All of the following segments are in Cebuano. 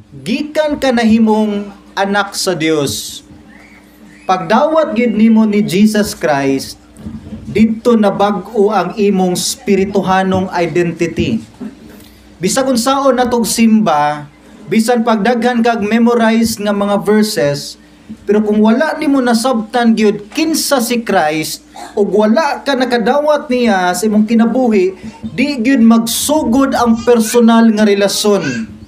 Gikan ka nahimong anak sa Dios. Pagdawat gyud nimo ni Jesus Christ, didto na bag-o ang imong spirituhanong identity. Bisag unsaon natog simba, bisan pagdaghan kag memorize nga mga verses, pero kung wala nimo nasabtan gyud kinsa si Christ ug wala ka nakadawat niya sa imong kinabuhi, di gyud magsugod ang personal nga relasyon.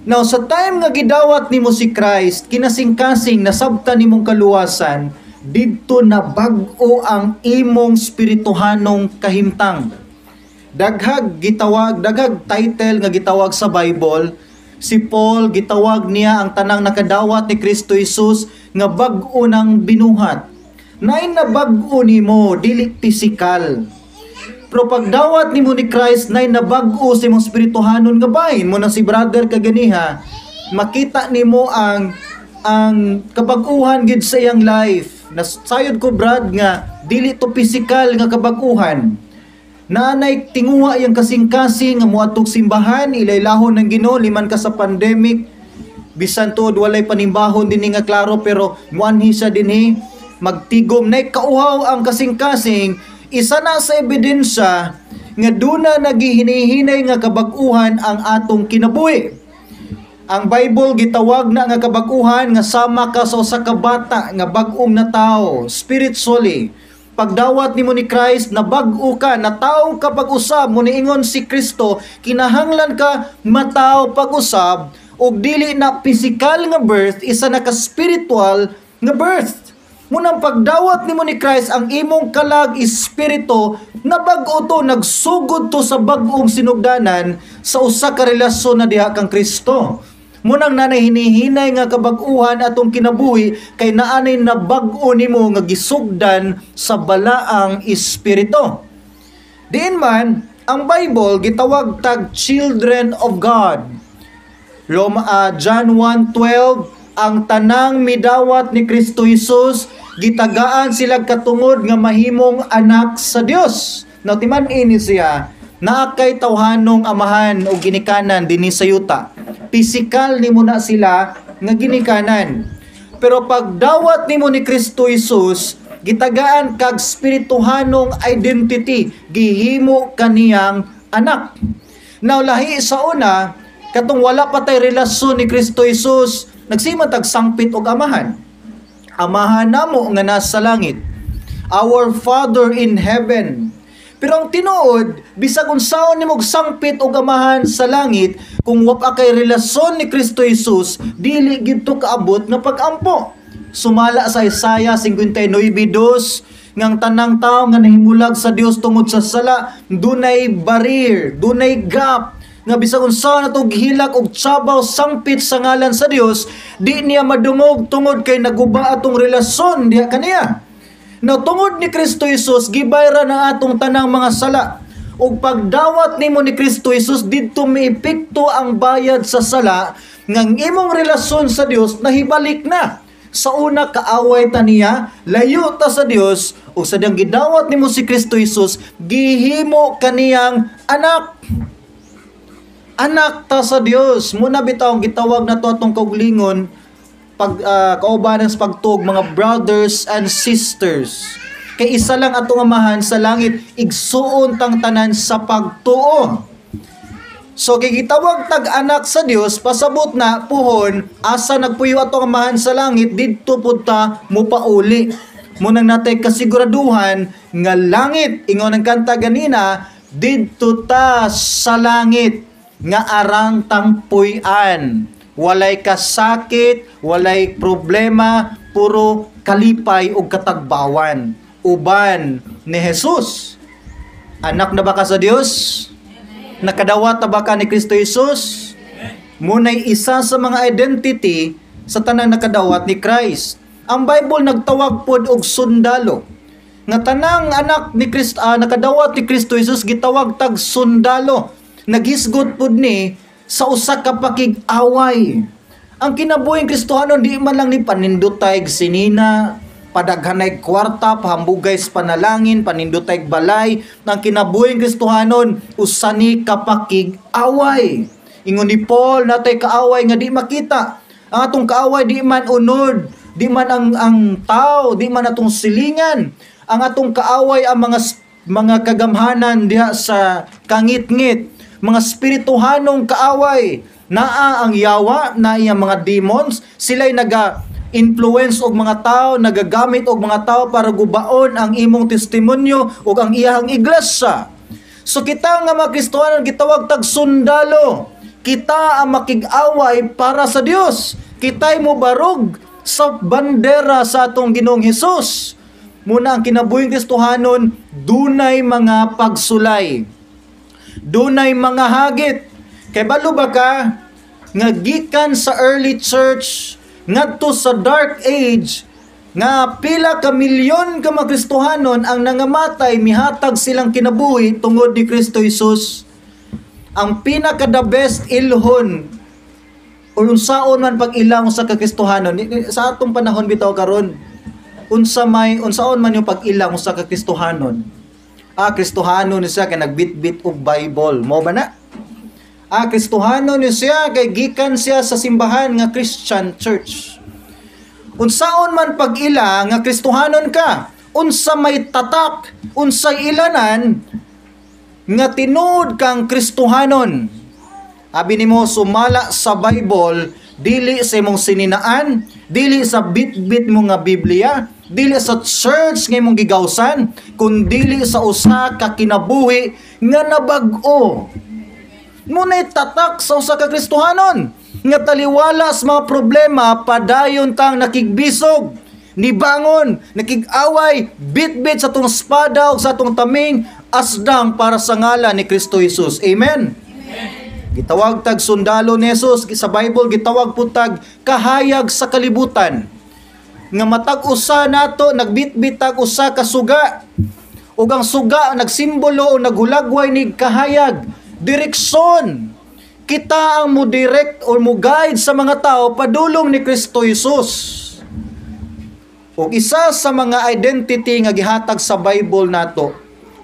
Now, sa time nga gidawat nimo si Christ, kinasing-kasing nasabtan nimong kaluwasan, didto na bag-o ang imong spirituhanong kahimtang. Daghag gitawag, daghag title nga gitawag sa Bible. Si Paul, gitawag niya ang tanang nakadawat ni Kristo Jesus nga bag-o nang binuhat. Naay na bag-o nimo, dili physical. Pero pagdawat nimo ni Christ, nay nabag-o sa imong spirituhanon nga bahin mo nang si brother kaganiha, makita nimo ang kabag-uhan gid sa iyang life. Nasayod ko, Brad, nga dili to physical nga kabag-uhan. Naanay tinguha yang kasing-kasing nga moadtog simbahan, ilaylahon ng Ginoo liman ka sa pandemic. Bisan tuod walay panimbahon dinhi nga klaro, pero muanhi siya dinhi magtigom, nay kauhaw ang kasing-kasing. Isa na sa ebidensya nga duna nagihinihinay nga kabag-uhan ang atong kinabuhi. Ang Bible, gitawag na nga kabag-uhan nga sama ka sa usa ka bata nga bag-ong natawo spiritually. Pagdawat nimo ni Christ, na bag-o ka, natawo ka pag-usab. Mo niingon si Kristo, kinahanglan ka matawo pag-usab, ug dili na physical nga birth, isa na ka spiritual nga birth. Munang pagdawat nimo ni Christ, ang imong kalag espiritu na bag-o to, nagsugod to sa bag-ong sinugdanan sa usa ka relasyon na diha kang Kristo. Munang nanay hinihinay nga kabag-uhan atong kinabuhi kay naanay na bag-o nimo nga gisugdan sa balaang espiritu. Diin man, ang Bible gitawag tag children of God. Roma, John 1:12, ang tanang midawat ni Kristo Jesus, gitagaan sila katungod nga mahimong anak sa Dios. Now, timan ini siya, naa kay tawhanong amahan o ginikanan dinhi sa yuta. Physical nimo na sila nga ginikanan. Pero pagdawat nimo ni Kristo Jesus, gitagaan kag spirituhanong identity, gihimo kaniyang anak. Now, lahi sa una, katong wala pa tay relasyon ni Kristo Jesus, nagsiman tag sangpit og amahan. "Amahan namo nga nasa langit." "Our Father in heaven." Pero ang tinuod, bisag unsaon nimo og sangpit og amahan sa langit, kung wa pa kay relasyon ni Kristo Jesus, dili gid to kaabot nga pag-ampo. Sumala sa Isaiah 59:2, ngang tanang tao nga nahimulag sa Dios tungod sa sala, dunay barrier, dunay gap, nga bisag unsa na to gihilak og tsabaw sangpit sa ngalan sa Dios, di niya madungog tungod kay naguba atong relasyon diha kaniya. Now, tungod ni Kristo Jesus, gibayran ang atong tanang mga sala. Ug pagdawat nimo ni Kristo Jesus, didto miepekto ang bayad sa sala ngang imong relasyon sa Dios nahibalik na. Sa una, kaaway ta niya, layo ta sa Dios, ug sa diyang gidawat nimo si Kristo Jesus, gihimo kaniyang anak. Anak ta sa Dios. Muna bitaw ang gitawag na to atong kauglingon pag kaubanan sa pagtuo, mga brothers and sisters. Kay isa lang atong amahan sa langit, igsuon tang tanan sa pagtuo. So kay gitawag tag anak sa Dios, pasabot na puhon asa nagpuyo atong amahan sa langit, didto pud ta mopauli. Munang natay kasiguraduhan nga langit, ingon ang kanta ganina, "Didto ta sa langit nga arang tang puy-an. Walay kasakit, walay problema, puro kalipay ug katagbawan uban ni Jesus." Anak na ba ka sa Dios? Nakadawat na ba ka ni Kristo Jesus? Munay isa sa mga identity sa tanang nakadawat ni Christ. Ang Bible nagtawag pod og sundalo. Nga tanang anak ni Kristo, nakadawat ni Kristo Jesus, gitawag tag sundalo. Naghisgot pod ni sa usa ka pakig-away. Ang kinabuhing Kristohanon, di man lang ni panindutay sinina, padaghanay kwarta, pahambugay sa panalangin, panindutay balay. Ang kinabuhing Kristohanon, usa ni kapakig-away. Ingon ni Paul, natay kaaway nga di makita. Ang atong kaaway di man unod, di man ang tao, di man atong silingan. Ang atong kaaway ang mga kagamhanan diha sa kangitngit, mga spirituhanong kaaway. Naa ang yawa, naa ang mga demons, sila'y naga influence og mga tao, nagagamit og mga tao para gubaon ang imong testimonyo ug ang iyahang iglesia. So kita nga mga Kristohanon gitawag tag sundalo. Kita ang makig-away para sa Dios. Kita'y mobarog sa bandera sa atong Ginoong Hesus. Muna ang kinabuhing Kristohanon dunay mga pagsulay. Dunay mga hagit. Kay balo ba ka nga gikan sa early church ngadto sa Dark Age nga pila ka milyon ka mga Kristohanon ang nangamatay, mihatag silang kinabuhi tungod ni Kristo Jesus? Ang pinaka the best ilhon o unsaon man pag-ilang sa kakristohanon sa atong panahon bitaw karon, unsa may unsaon man yung pag-ilang sa kakristohanon? Ah, Kristohanon ni siya kay nagbitbit og Bible mo ba na? Ah, Kristohanon ni siya kay gikan siya sa simbahan nga Christian church. Unsaon man pag-ila nga Kristohanon ka? Unsa may tatak, unsay ilanan nga tinuod kang Kristohanon? Abi nimo sumala sa Bible, dili sa imong sininaan, dili sa bitbit mo nga Biblia, dili sa church nga imong gigawsan, kun dili sa usa ka kinabuhi nga nabag-o. Muna'y tatak sa usa ka Kristohanon nga taliwala sa mga problema, padayon tang nakigbisog, nibangon, nakig-away, bitbit sa atong espada ug sa atong taming asdang para sa ngalan ni Kristo Jesus. Amen. Gitawag tag sundalo ni Jesus sa Bible, gitawag pud tag kahayag sa kalibutan. Nga matag usa nato nagbitbit tag usa ka suga. Ug ang suga nagsimbolo o naghulagway ni kahayag, direksyon. Kita ang mo direct or mo guide sa mga tao padulong ni Kristo Jesus. Ug isa sa mga identity nga gihatag sa Bible nato,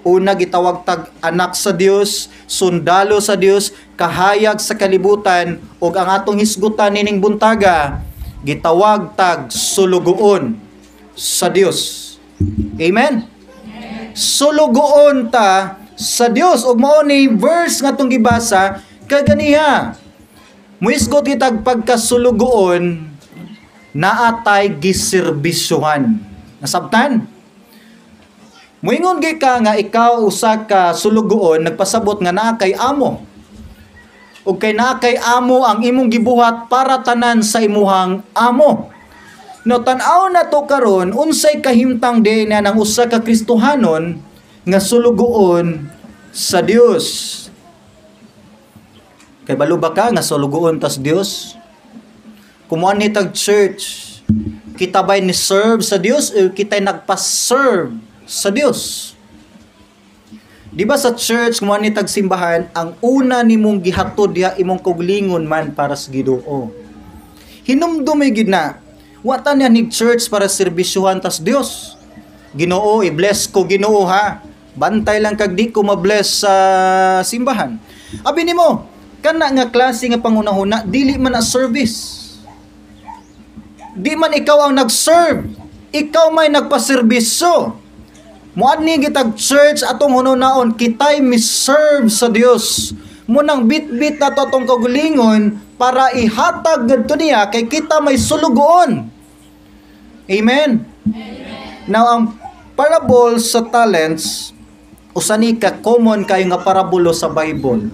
una, gitawag tag anak sa Dios, sundalo sa Dios, kahayag sa kalibutan, ug ang atong hisgutan nining buntaga, gitawag tag sulugoon sa Dios. Amen. Sulugoon ta sa Dios. Ug mao ni verse nga atong gibasa kaganiha. Muisgot kitag pagkasulugoon, naatay giserbisyuhan. Nasabtan? Muingon gyud ka nga ikaw usa ka sulugoon, nagpasabot nga naa kay amo. Ug kay naa kay amo, ang imong gibuhat para tanan sa imuhang amo. No, tan-aw na to karon unsay kahimtang din na ng usa ka Kristohanon nga sulugoon sa Dios. Kay balo ba ka nga sulugoon tas Dios? Kumuan ni tag church, kita ba'y ni serve sa Dios o kita'y nagpa-serve sa Dios? Di ba sa church, kumuan ni tag simbahan, ang una nimong gihatod diha imong kuglingon man para sa Ginoo. Hinumdumi gid na, wa ta niya ni church para serbisyuhan tas Dios. Ginoo, i-bless ko Ginoo ha. Bantay lang kag di ko ma-bless sa simbahan. Abi nimo, kana nga klase nga pangunahuna, dili man a service. Di man ikaw ang nag-serve, ikaw may nagpaserbisyo. Muadni gitag church, atong hununaon kitay mi-serve sa Dios. Munang bitbit na to atong kaugalingon para ihatag ngadto niya kay kita may sulugoon. Amen. Amen. Now, ang parable sa talents, usa ni ka common kayo nga parabulo sa Bible.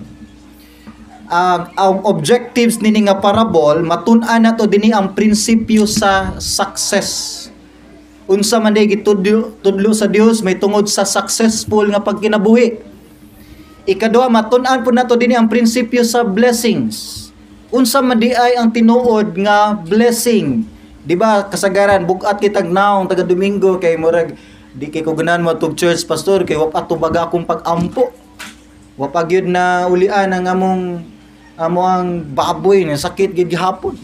Ang objectives nini nga parable, matun-an nato dinhi ang prinsipyo sa success. Unsa man day gitudlo tudlo sa Dios may tungod sa successful nga pagkinabuhi. Ikaduha, matun-an po nato dinhi ang prinsipyo sa blessings. Unsa man di ay ang tinuod nga blessing? Di ba kasagaran bugat kitag naong taga Domingo kay murag di kay ko ganahan mo tug church, pastor, kay wa pa tubaga akong pag-ampo. Wa pa gyud na ulian ang among amo ang baboy na sakit gid gihapon.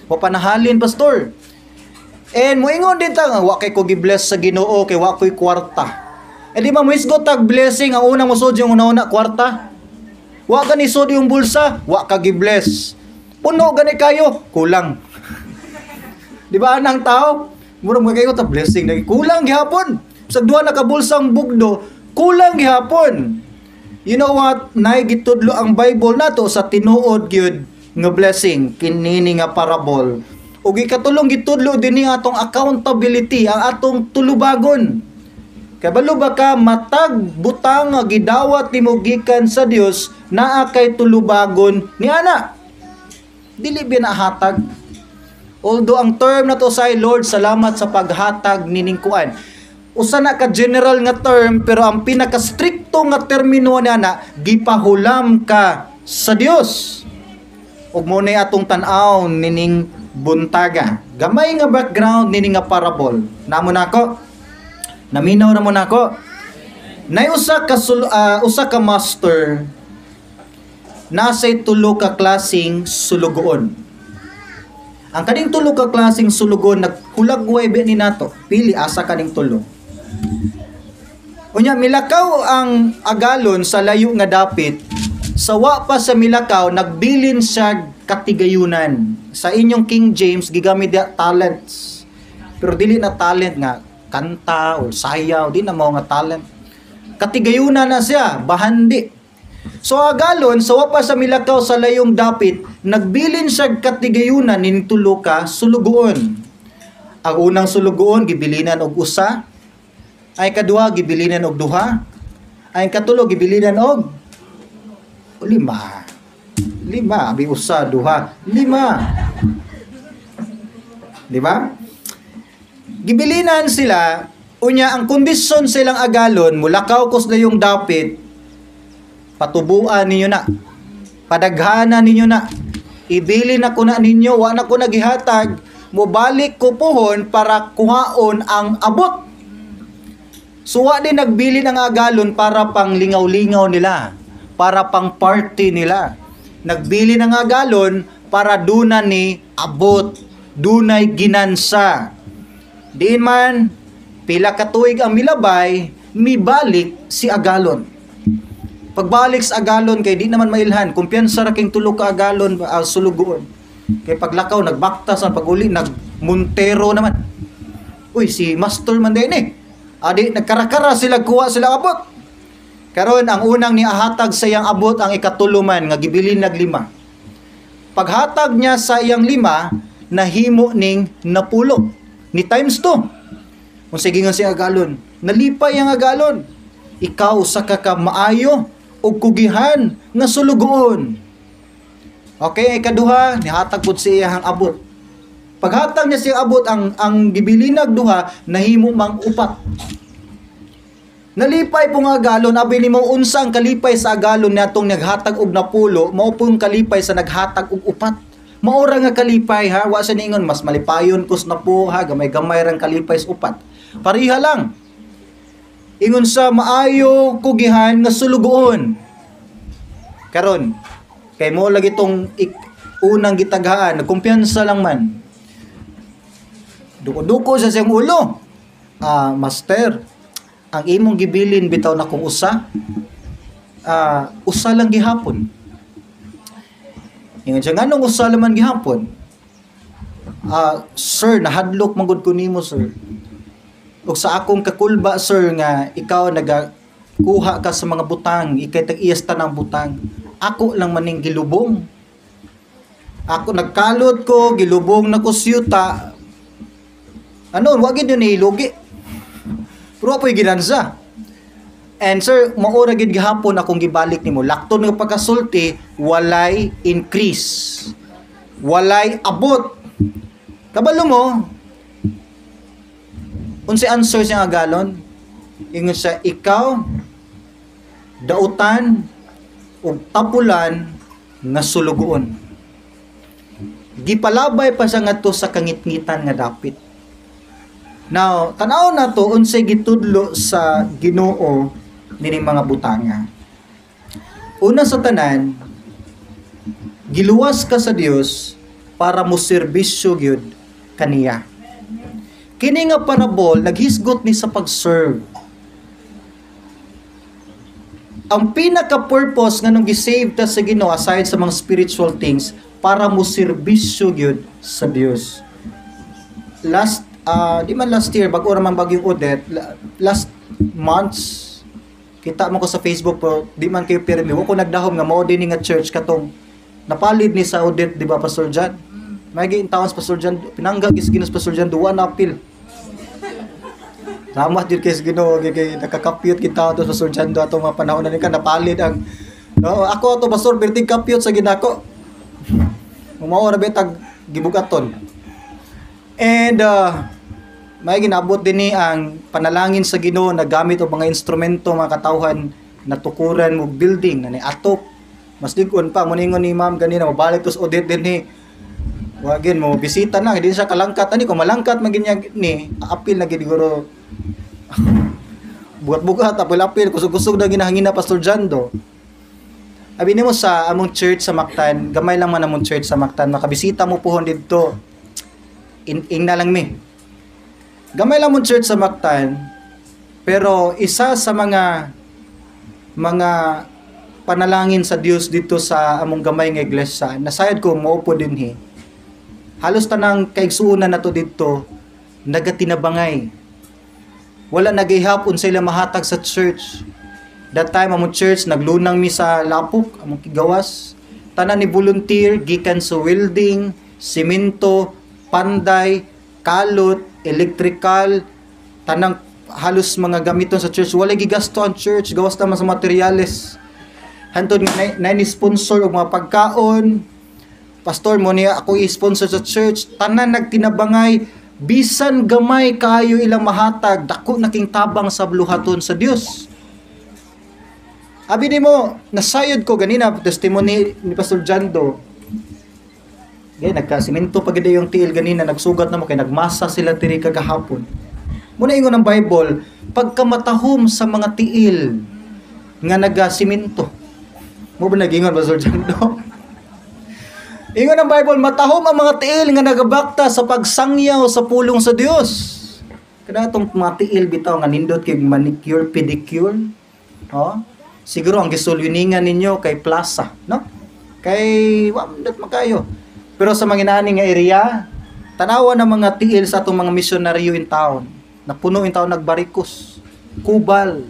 Wa pa nahalin, pastor. And moingon din ta nga wa kay ko gi-bless sa Ginoo kay wa ko'y kwarta. Eh di ba mohisgot tag blessing, ang unang mosud yung una-una kwarta? Wa ka nisod yung bulsa, wa ka gi-bless. Puno gani kayo, kulang. Di ba anang tao? Murag kayo ta blessing lagi, kulang gihapon. Sa duha na ka bulsang bugdo, kulang gihapon. You know what? Nay gitudlo ang Bible nato sa tinuod gyud nga blessing kinini nga parable. Ug ikatulong, gitudlo dinhi atong accountability, ang atong tulubagon. Kabalo ba ka, matag butang nga gidawat nimo gikan sa Dios, naa kay tulubagon ni ana? Dili binahatag. Although ang term na to say, "Lord, salamat sa paghatag nining kuan." Usa na ka general nga term, pero ang pinaka-strikto nga termino niya na gipahulam ka sa Dios. Ug mo na atong tan-aw nining buntaga. Gamay nga background nini nga parable. Namo nako. Naminaw na mo nako. Nay usa ka master, nasay tulo ka klaseng sulugoon. Ang kaning tulo ka klaseng sulugoon naghulagway ba ni nato. Pili asa kaning tulo. Unya milakaw ang agalon sa layo nga dapit. Sa wa pa sa milakaw, nagbilin siya katigayunan. Sa inyong King James, gigamit diya talents. Pero dili na talent nga kanta or sayaw, di na mao nga talent. Katigayunan na siya, bahandi. So agalon, sa wa pa sa milakaw sa layong dapit, nagbilin siya katigayunan ning tulo ka sulugoon. Ang unang sulugoon, gibilinan og usa. Ay kaduha, gibilinan og duha. Ay katulo, gibilinan og lima. Lima, abi usa, duha, lima. Di ba? Gibilinan sila, unya ang kondisyon silang agalon, mulakaw kos na yung dapit, patubuan ninyo na. Padaghanan ninyo na. Ibili na ko na ninyo, wa na ko nagihatag, mobalik ko pohon para kuhaon ang abot. So wa din nagbili ng agalon para pang lingaw-lingaw nila, para pang party nila. Nagbili ng agalon para duna ni abot, dunay ginansa. Diin man, pila ka tuig ang milabay, mibalik si agalon. Pagbalik sa agalon, kay di naman mailhan, kumpiyansa ra king tulo ka agalon, sulugoon. Kay paglakaw, nagbaktas, ang paguli, nagmuntero naman. Uy, si master man din eh. Adi, nagkarakara sila, kuha sila abot. Karon ang unang niahatag sa iyang abot ang ikatulo man nga gibilin nag lima. Paghatag niya sa iyang lima, nahimo ning napulo. Ni times 2. Kung sige nga si agalon, nalipay ang agalon. Ikaw sa kakamaayo og kugihan nga sulugoon. Okay, ikaduha, nihatag pud si iyang abot. Paghatag niya siyang abot, ang gibilinag duha, nahimo mang upat. Nalipay po nga agalon, abi nimo unsa ang kalipay sa agalon niadtong naghatag og napulo, mao pong kalipay sa naghatag og upat. Maora nga kalipay ha, wa sa niingon mas malipayon kus na po ha, gamay-gamay rang kalipay sa upat. Pareha lang. Ingon sa maayo kugihan nga sulugoon. Karon, kay mo lagi tong unang gitaghaan, nagkumpiyansa lang man. Duko-duko sa siyang ulo. Master, ang imong gibilin bitaw na kung usa, usa lang gihapon. Ingon siya, nganong usa laman gihapon? Sir, nahadlok man gud ko nimo, sir. Ug sa akong kakulba, sir, nga ikaw nagakuha ka sa mga butang, ikay tag-iyas tanang butang. Ako lang maning gilubong. Ako nagkalot ko, gilubong na ko siyuta. Ano, wa gid yun ilugi. Pero apo'y ginansa. And sir, maura gid gihapon akong gibalik nimo. Lakton nga pagkasulti, walay increase. Walay abot. Kabalo mo, unsay answer siya nga galon? Ingon siya, ikaw dautan ug tapulan nga sulugoon. Gipalabay pa siya ngadto sa kangitngitan nga dapit. Now, tan-aw na to unsay gitudlo sa Ginoo nining mga butanga. Una sa tanan, giluwas ka sa Dios para mo serbisyo gyud kaniya. Kini nga parabol naghisgot ni sa pag-serve. Ang pinaka-purpose nga nung gi-save ta sa Ginoo, aside sa mga spiritual things, para mo serbisyo gyud sa Dios. Last di man last year, bag-o ra man bagyong Odette, last months kita mo ko sa Facebook, pero di man kayo pirmi. Wa ko nagdahom nga mao din nga church katong napalid ni sa Odette, di ba, Pastor John? May giin taon sa Pastor John, pinangga gis Ginoo Pastor John, duwa na apil. Salamat jud kay Ginoo kay nakakapyot kita ato Pastor John do atong mga panahon na ni ka napalid ang, no, ako ato, Pastor, perting kapyot sa ginako. Mao ra betag gibugaton. And may ginabot din ni ang panalangin sa Ginoo na gamit og mga instrumento, mga katawhan, natukuran mo building na ni atop. Mas lig-on pa mo ningon ni ma'am ganina, mabalik tos Odette din ni. Wagin mo bisita na hindi siya kalangkat ani, kung malangkat man ginya ni apil na gid siguro, bugat-bugat, apil-apil, kusog-kusog na ginahangina, Pastor Jando. Abi nimo sa among church sa Mactan, gamay lang man among church sa Mactan, makabisita mo puhon didto. In na lang mi. Gamay lang mong church sa Mactan, pero isa sa mga panalangin sa Dios dito sa among gamay nga iglesia, nasayod ko maupo dinhi. Halos tanang kaigsuonan nato didto nagatinabangay. Wala nagihap unsay ila mahatag sa church. That time among church naglunang mi sa Lapok, among kigawas. Tanan ni volunteer gikan sa welding, simento, panday, kalot, electrical, tanang halos mga gamiton sa church. Wala gigasto ang church, gawas naman sa materyales. Hantod nga na ni sponsor og mga pagkaon. Pastor mo niya ako i-sponsor sa church. Tanan nagtinabangay, bisan gamay kayo ilang mahatag, dako na king tabang sa buluhaton sa Dios. Abi nimo, nasayod ko ganina testimony ni Pastor Jando. Gay nagkasimento pa gid yung tiil ganina, nagsugat na mo kay nagmasa sila diri kagahapon. Muna ingon ang Bible, pagkamatahom sa mga tiil nga nagasimento. Mo ba nagingon, Pastor Jando? Ingon ang Bible, matahom ang mga tiil nga nagabakta sa pagsangyaw sa pulong sa Dios. Kada atong mga tiil bitaw nga nindot kay manicure, pedicure. Oh, siguro ang gisulyoningan ninyo kay plaza, no? Kay wa man makayo. Pero sa mga inaani nga area, tanawa ng mga tiil sa atong mga misyonaryo in town. Napuno in town nagbarikos. Kubal.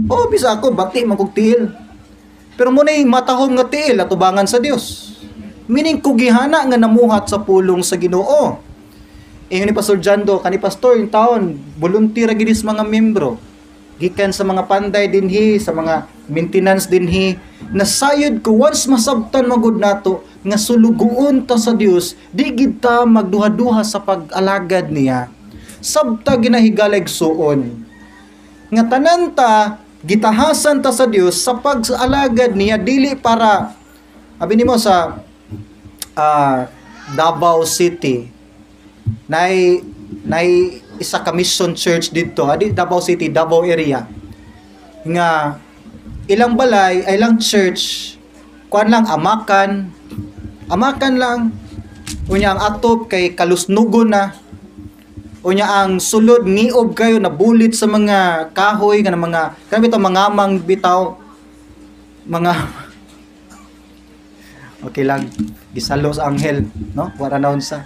Oh, bisa ako bati man kog tiil. Pero mo na matahom nga tiil atubangan sa Dios. Meaning kugihana nga namuhat sa pulong sa Ginoo. Ingon ni Pastor Jando, kani pastor in town, volunteer ra gid mga membro. Gikan sa mga panday dinhi, sa mga maintenance dinhi, nasayod ko once masabtan magud nato nga sulugoon ta sa Dios, di gid ta magduha-duha sa pag-alagad niya. Sabta ginahigalag suon. Nga tanan ta gitahasan ta sa Dios sa pag-alagad niya, dili para abi nimo sa Davao City nay nay isa ka mission church didto, adi Davao City, Davao area, nga ilang balay ay ilang church kuan lang, amakan amakan lang. Unya ang atop kay kalusnugon na, unya ang sulod ngiob kayo, nabulit sa mga kahoy nga mga kanang bitaw mga mang bitaw mga okay lang, gisalo sa anghel, no, wala na unsa.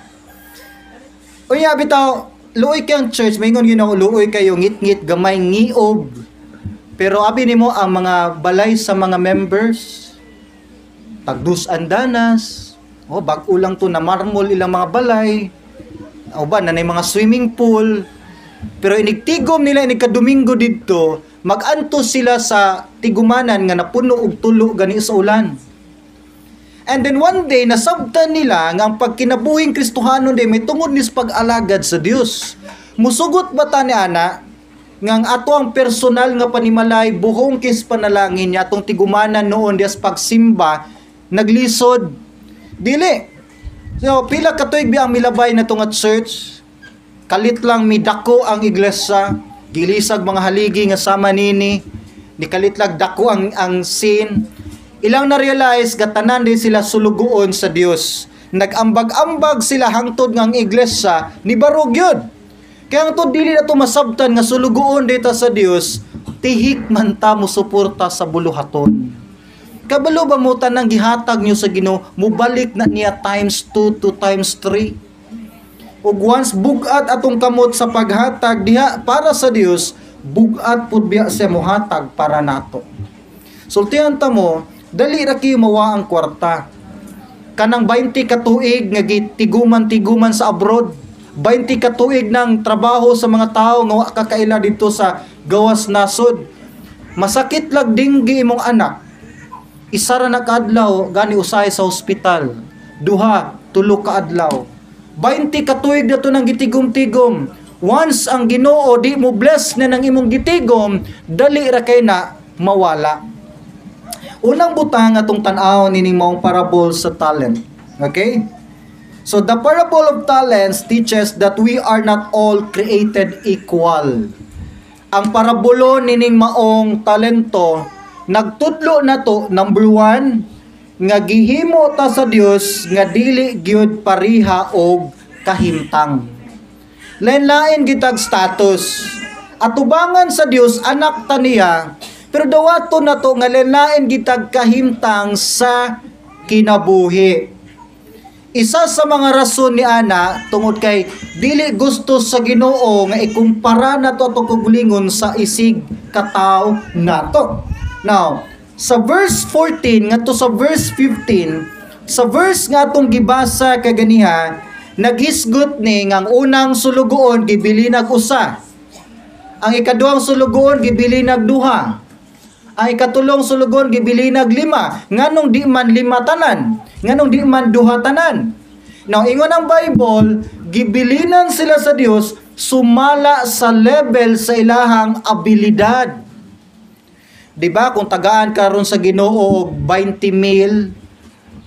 Unya bitaw luoy kay ang church, maingon gyud ako, luoy kayo, ngit-ngit gamay, ngiob. Pero abi nimo ang mga balay sa mga members tagdus andanas, oh, bag-o lang to na marmol ilang mga balay. O ba nanay mga swimming pool. Pero inigtigom nila inig kadomingo didto, maganto sila sa tigumanan nga napuno og tulo gani sa ulan. And then one day, nasabtan nila nga ang pagkinabuhing Kristohanon day may tungod nis pag-alagad sa Dios. Musugot ba ta ni ana nga ang ato ang personal nga panimalay buhong kis panalangin niya atong tigumanan noon dias pagsimba naglisod? Dili. So pila ka tuig biya ang milabay na nga church, kalit lang midako ang iglesia, gilisag mga haligi nga sama nini, ni kalit lang dako ang sin. Ilang na-realize gatanan din sila sulugoon sa Dios. Nagambag-ambag sila hangtod nga ang iglesia ni barog yun. Kaya hangtod dili na to masabtan nga sulugoon dita sa Dios, Tihik man ta mo suporta sa buluhaton. Kabalo ba mo tanang gihatag nyo sa Ginoo, mubalik na niya times 2 to times 3. Ug once bugat atong kamot sa paghatag diha para sa Dios, bugat pud biya siya mohatag para nato. Sultihan ta mo, dali ra kayo mawa ang kwarta. Kanang 20 ka tuig nga gitiguman-tiguman sa abroad, 20 ka tuig ng trabaho sa mga tao nga wa ka kaila didto sa gawas nasod. Masakit lag dinggi imong anak. Isa ra na kaadlaw gani usahay sa ospital. Duha, tulo ka adlaw. 20 ka tuig na to nang gitigom-tigom. Once ang Ginoo di mo bless na nang imong gitigom, dali ra kay na mawala. Unang butang atong tan-awon nining maong parable sa talent. Okay? So the parable of talents teaches that we are not all created equal. Ang parabulo nining maong talento nagtudlo nato, number one, nga gihimo ta sa Dios nga dili gyud pariha og kahimtang. Lain-lain gitag status. Atubangan sa Dios, anak ta niya, pero dawato nato nga lain-lain gitag kahimtang sa kinabuhi. Isa sa mga rason ni ana tungod kay dili gusto sa Ginoo nga ikumpara nato atong kaugalingon sa isig katawo nato. Now, sa verse 14 ngadto sa verse 15, sa verse nga atong gibasa kaganiha, naghisgot ni nga ang unang sulugoon gibilinag usa. Ang ikaduhang sulugoon gibilinag duha. Ang ikatulong sulugoon gibilinag lima. Nganong di man lima tanan? Nganong di man duha tanan? Now, ingon ang Bible, gibilinan sila sa Dios sumala sa level sa ilahang abilidad. 'Di ba? Kung tagaan karon sa Ginoo og 20 mil,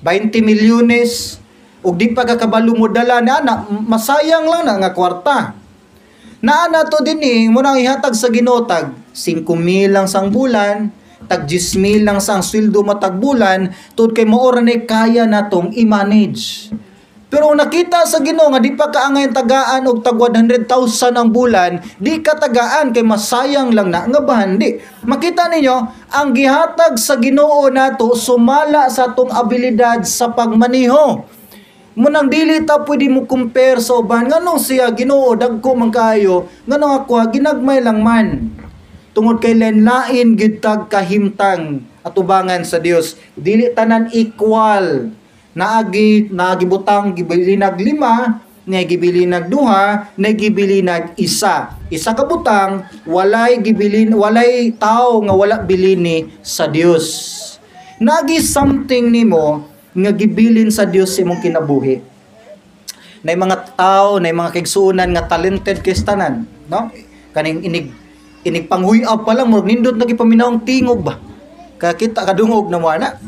20 milyones, ug di pa ka kabalo mo dala na ana, masayang lang na nga kwarta. Naa na to din eh, mo nang ihatag sa Ginoo tag 5 mil lang sang bulan, tag 10 mil lang sang sweldo matag bulan, tuod kay mao ra ni kaya natong i-manage. Pero kung nakita sa Ginoo nga di pa kaangay tagaan og tag 100,000 ang bulan, di ka tagaan kay masayang lang na nga bahandi. Makita ninyo, ang gihatag sa Ginoo nato sumala sa atong abilidad sa pagmaneho. Munang dili ta pwede mo compare sa uban, nganong siya Ginoo dagko man kaayo, nganong ako ginagmay lang man. Tungod kay lain-lain gyud tag kahimtang atubangan sa Dios. Dili tanan equal. Naagi naagibutang gibilinag lima, nagibilinag duha, nagibilinag isa. Isa ka butang, walay gibilin, walay tao nga wala bilini sa Dios. Naagi something nimo nga gibilin sa Dios sa imong kinabuhi. Nay mga tao, nay mga kaigsuonan nga talented kay tanan, no? Kaning inig inig panghuy-ab pa lang murag nindot na gipaminaw ang tingog ba. Kakita kadungog na mo ana.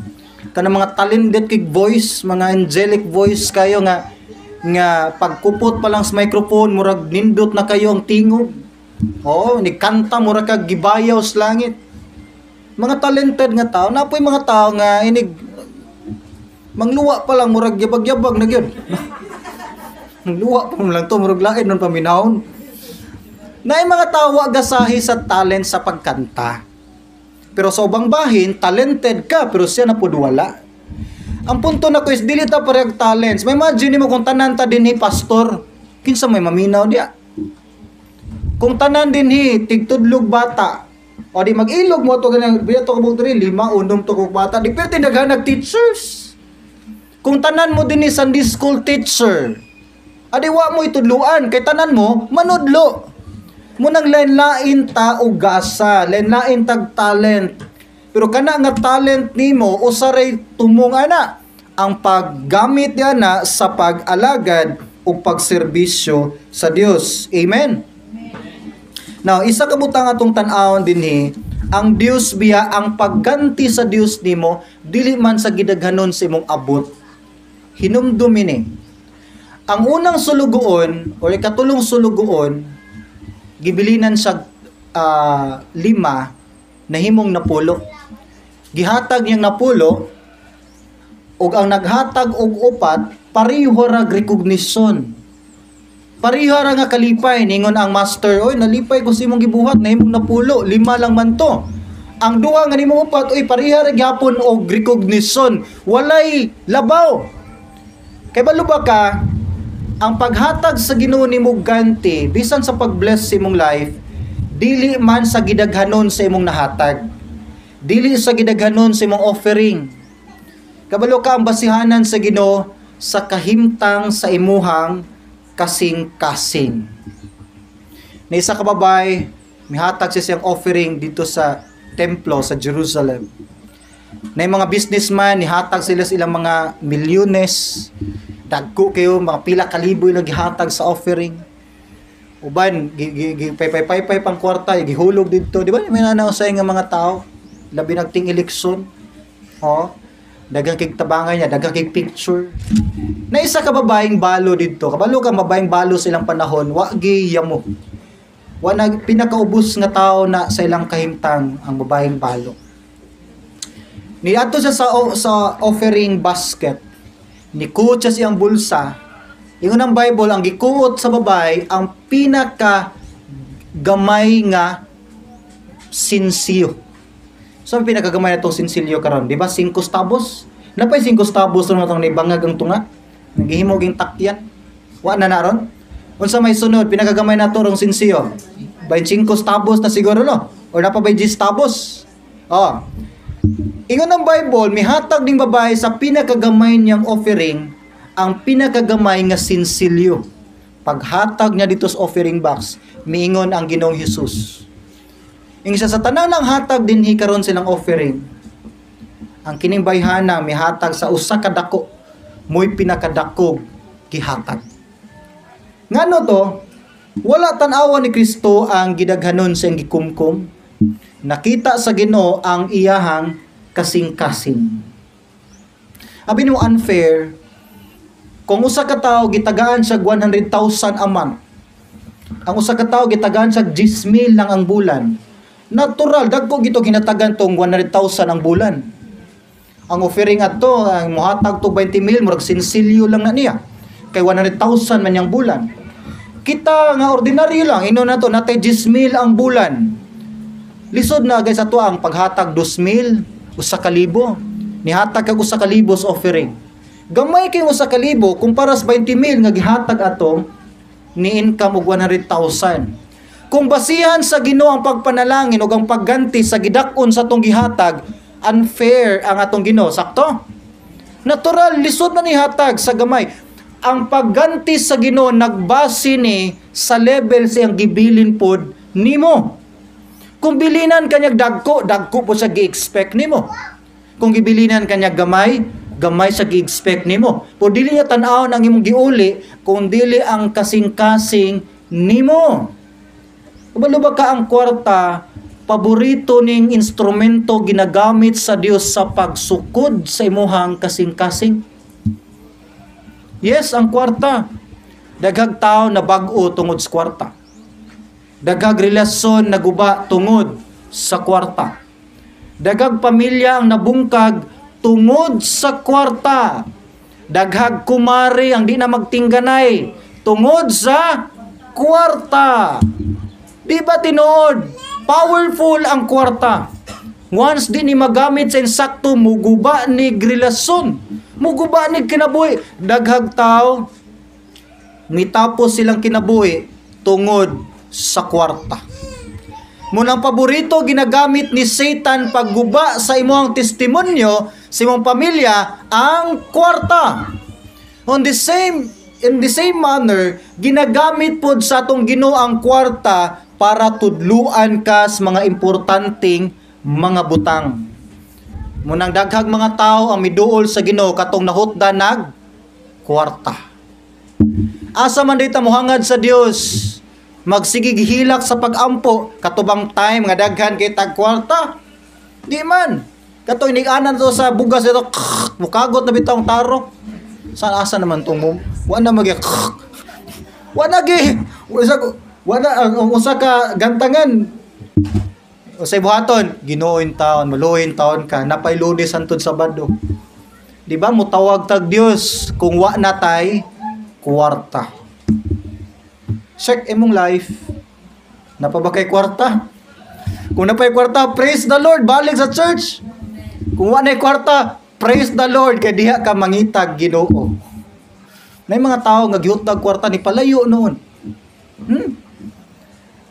Kanang mga talented kay voice, mga angelic voice kayo nga nga pagkupot pa lang sa microphone murag nindot na kayo ang tingog. Oo, ni kanta murag kag gibayaw sa langit. Mga talented nga tao, napoy mga tao nga inig mangluwa pa lang murag yabag-yabag na gyud. Mangluwa pa man lang to murag lain nun paminawon. Naay mga tao wa gasahi sa talent sa pagkanta. Pero sa ubang bahin, talented ka pero siya na pud wala. Ang punto na ko is dili ta parehag talents. May imagine nimo kung tanan ta dinhi pastor, kinsa may maminaw diya? Kung tanan dinhi tigtudlog bata, o di mag-ilog mo to ganang biya to kabuk diri lima unom to kog bata, di perti daghanag teachers. Kung tanan mo dinhi Sunday school teacher, adi wa mo itudluan kay tanan mo manudlo. Munang lain-lain ta og gasa, lain-lain tag talent. Pero kana nga talent nimo usaray tumong ana ang paggamit niya na sa pag-alagad o pagserbisyo sa Dios. Amen. Now, isa ka butang atong tan-awon dinhi, ang Dios biya ang pagganti sa Dios nimo dili man sa gidaghanon sa imong abot. Hinumdumi ni. Ang unang sulugoon o ikatulong sulugoon gibilinan sa lima nahimong napulo. Gihatag niyang napulo ug ang naghatag og upat pareho ra recognition. Pareha ra nga kalipay. Ningon ang master, "Oy, nalipay ko sa imong gibuhat, nahimong napulo, lima lang man to." Ang duha nga nimo upat, oy, pareha ra gyapon og recognition, walay labaw. Kay balo ba ka, ang paghatag sa Ginoo nimo ganti bisan sa pag-bless sa imong life, dili man sa gidaghanon sa imong nahatag. Dili sa gidaghanon sa imong offering. Kabalo ka, ang basihanan sa Ginoo sa kahimtang sa imuhang kasing-kasing. Na isa ka babay, mihatag siya siyang offering dito sa templo sa Jerusalem. Na yung mga businessman, nihatag sila sa ilang mga milyones. Dagko kayo, mga pila kalibo ilang gihatag sa offering. Uban, gi, gi, gi, pay, pay, pay, pay pang kwarta, gihulog dito. Di ba? May nanaw sa nga mga tao. Labi nagting eleksyon. Oh, daghang kig tabangan niya, daghang kig picture. Na isa ka babaeng balo dito. Kabalo ka, babaeng balo sa ilang panahon, wa gi yamo. Wa nag pinakaubos nga tao na sa ilang kahimtang ang babaeng balo. Niadto siya sa offering basket. Nikuot siya siyang bulsa. Ingon ang Bible, ang gikuot sa babae ang pinaka gamay nga sinsiyo. So, ang pinakagamay na itong sinsilyo karon, di ba? 5 stabos. Napay 5 stabos ron itong nibangag ang tunga. Naghihimo ging takyan. Wa na naron. Unsa may sunod, pinakagamay na to rong sinsiyo. 25 stabos na siguro, no? Or napa by 10 stabos. Oh. Ingon ng Bible, mihatag ning babae sa pinakagamay niyang offering, ang pinakagamay nga sinsilyo. Paghatag niya dito sa offering box, miingon ang Ginoong Hesus. Ing isa sa tanan ng hatag dinhi karon silang offering, ang kining bayhana mihatag sa usa ka dako, mo'y pinakadako gihatag. Ngano to? Wala tan-awa ni Kristo ang gidaghanon sa iyang gikumkum. Nakita sa Ginoo ang iyahang kasing-kasing. Abi nimo unfair kung usa ka tawo gitagaan siya 100,000 a month. Ang usa ka tawo gitagaan siya 10,000 lang ang bulan. Natural, dagko gito ginatagan tong 100,000 ang bulan. Ang offering adto, ang muhatag to 20,000, murag sinsilyo lang na niya. Kay 100,000 man yang bulan. Kita nga ordinaryo lang, ino na to, natay 10,000 ang bulan. Lisod na guys ato ang paghatag 2,000, 1,000. Nihatag kag 1,000 sa offering. Gamay kay 1,000 kumpara sa 20,000 nga gihatag atong ni income og 100,000. Kung basihan sa Ginoo ang pagpanalangin ug ang pagganti sa gidak-on sa atong gihatag, unfair ang atong Ginoo. Sakto? Natural, lisod man ihatag sa gamay. Ang pagganti sa Ginoo nagbase ni sa level sa iyang gibilin pod nimo. Kung bilinan kanyag dagko, dagko po sa gi-expect nimo. Kung gibilinan kanyag gamay, gamay sa gi-expect nimo. Po dili niya tan-awon ang imong giuli, kung dili ang kasing-kasing nimo. Kabalo ba ka, ang kwarta, paborito ning instrumento ginagamit sa Dios sa pagsukod sa imuhang kasing-kasing? Yes, ang kwarta. Daghag tao na bag-o tungod sa kwarta. Daghag relasyon naguba tungod sa kwarta. Daghag pamilya ang nabungkag tungod sa kwarta. Daghag kumari ang di na magtingganay tungod sa kwarta. Di ba tinuod? Powerful ang kwarta. Once di ni magamit sa insakto, muguba ni relasyon. Muguba ni kinabuhi. Daghag tao, mitapos silang kinabuhi tungod sa kwarta. Munang paborito ginagamit ni Satan pagguba sa imong testimonyo, sa imong pamilya, ang kwarta. On the same in the same manner, ginagamit pod sa atong Ginoo ang kwarta para tudluan ka sa mga importanteng mga butang. Munang daghag mga tao ang miduol sa Ginoo katong nahutda nag kwarta. Asa man dita mohangad sa Dios, magsigig hilak sa pagampo katubang time nga daghan kay tag kwarta? Di man. Kato inig-anan to sa bugas ito, mukagot na bitong taro. Saan asa naman tong mo? Wa na magi. Wa na gi. Wa na ang usa ka gantangan. Usay buhaton, Ginooin taon, maluhin taon ka, napay Lunes hantod Sabado. Di ba mutawag tag Dios kung wa na tay kwarta. Check imong life. Naa pa ba kay kwarta? Kung naa pa'y kwarta, praise the Lord, balik sa church. Kung wa na'y kwarta, praise the Lord, kay diha ka mangitag Ginoo. May mga tao nga gihutag kwarta ni palayo noon.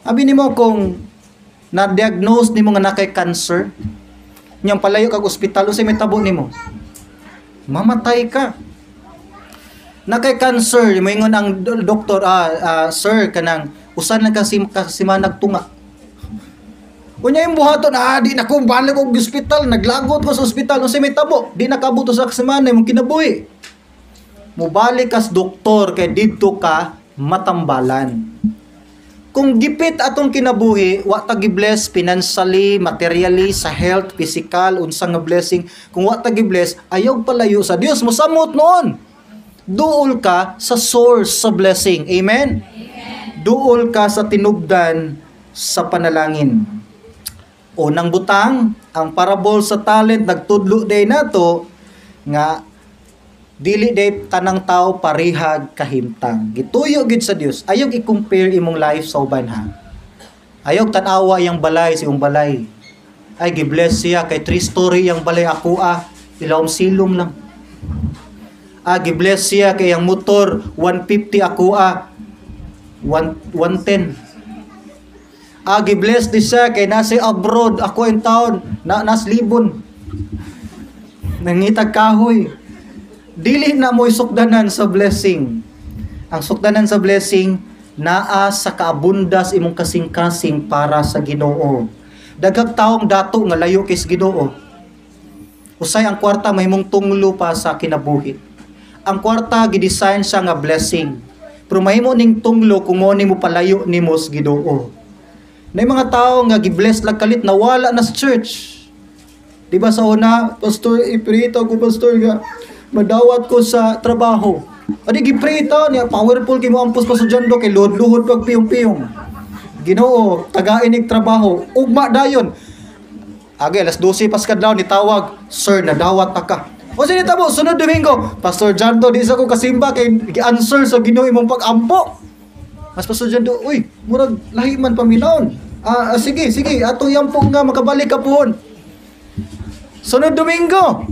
Abi nimo kung na-diagnose nimo nga naa kay cancer, niyang palayo kag ospital, unsay mahitabo nimo? Mamatay ka. Naa kay cancer, moingon ang doktor, "Sir, kanang usa lang kasi ka semana tunga." Unya yung buhaton, "Di na ko balik og ospital, naglagot ko sa ospital." Unsay mahitabo? Di nakabot sa semana imong kinabuhi. Mubalik kas doktor kay didto ka matambalan. Kung gipit atong kinabuhi, wa ta gi-bless financially, materially, sa health, physical, unsa nga blessing, kung wa ta gi-bless, ayaw palayo sa Dios, mosamot noon. Duol ka sa source sa blessing. Amen? Amen. Duol ka sa tinubdan sa panalangin. Unang butang, ang parable sa talent nagtudlo diay nato nga dili diay tanang tao parehag kahimtang. Gituyo gid sa Dios. Ayaw i-compare imong life sa uban, ha. Ayaw tan-awa yang balay sa imong balay. "Ay, gi-bless siya kay three story yang balay, ako ilawom silong lang. Ah, gi-bless siya kay ang motor 150, ako 1 110. Ah, gi-bless di siya kay nasa abroad, ako in town na nas libon. Nangitag kahoy." Dili na mo'y sukdanan sa blessing. Ang sukdanan sa blessing naa sa kaabundas imong kasing-kasing para sa Ginoo. Daghang taong dato nga layo kay sa Ginoo. Usay ang kwarta mahimong tunglo pa sa kinabuhi. Ang kwarta gidesign siya nga blessing. Pero mahimo ning tunglo kung mo nimo palayo nimo sa Ginoo. Na mga tao nga gi-bless lag kalit, nawala na sa church. Di ba sa una, "Pastor, i-pray ko, Pastor, nga madawat ko sa trabaho." Adi gi-pray ta niya, powerful kay mo ampos pa sa jando kay luhod-luhod pag piyong-piyong. "Ginoo, tagain nig trabaho." Ugma dayon. Agi alas 12 pas kadlaw ni tawag, "Sir, nadawat ta ka." O sini tabo, sunod Domingo, "Pastor Jando, di sa ko kasimba kay gi-answer sa Ginoo imong pag-ampo." Mas Pastor Jando, "Uy, murag lahi man paminawon. Ah, ah, sige, sige, ato yampo nga makabalik ka puhon." Sunod Domingo,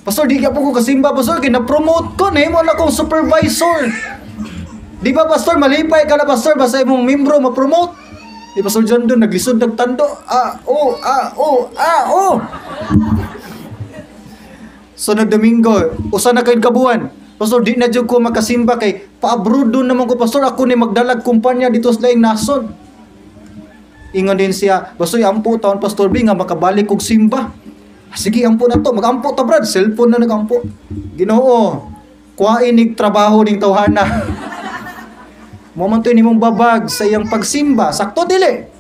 "Pastor, di ka po ko kasimba, Pastor, kay na-promote ko, nahimo na akong supervisor." Di ba, Pastor, malipay ka na, Pastor, basta imong membro ma-promote. Di Pastor Jando, naglisod nagtando. Ah, oh, ah, oh, ah, oh. Sunod Domingo, usa na kayong kabuan. "Pastor, di na jud ko makasimba kay pa-abroad naman ko, Pastor. Ako ni magdalag kumpanya dito sa laing nasod." Ingon din siya, "Pastor, ampo taon, Pastor B, nga makabalik kog simba." "Ah, sige, ampo na to. Magampo ta, brad." Cellphone na nagampo. "Ginoo, kuhain nig trabaho ning tawhana." Mo man to nimong babag sa iyang pagsimba. Sakto dili?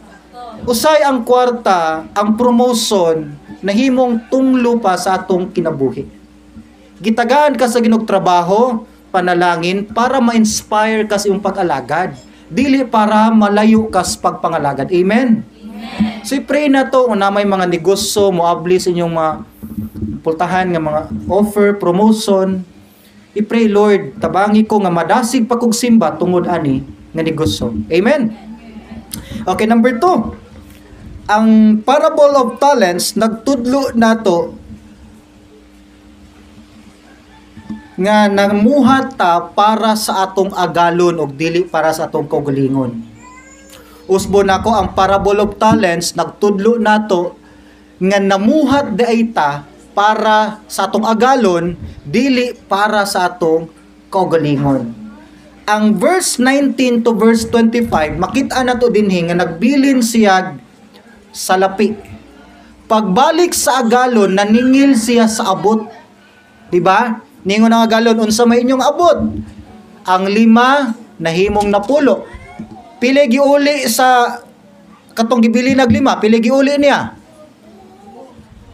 Usay ang kwarta, ang promotion, nahimong tunglo pa sa atong kinabuhi. Gitagaan ka sa Ginoog trabaho, panalangin, para ma-inspire ka sa iyong pag-alagad. Dili para malayo ka sa pagpangalagad. Amen? Amen. So i-pray na to kung na may mga negosyo, moabli sa inyong mga pultahan nga mga offer, promotion. I-pray, "Lord, tabangi ko nga madasig pa kog simba tungod ani nga negosyo." Amen? Okay, number 2. Ang parable of talents nagtudlo nato nga namuhat ta para sa atong agalon og dili para sa atong kaugalingon. Usbo nako, ang parable of talents nagtudlo nato nga namuhat diay ta para sa atong agalon, dili para sa atong kaugalingon. Ang verse 19 to verse 25, makita nato dinhi nga nagbilin siya sa lapi. Pagbalik sa agalon, naningil siya sa abot. Di ba? Ningon ang agalon, "Unsa may inyong abot?" Ang 5 nahimong 10. Pili giuli sa katong gibili nag 5, pili giuli niya.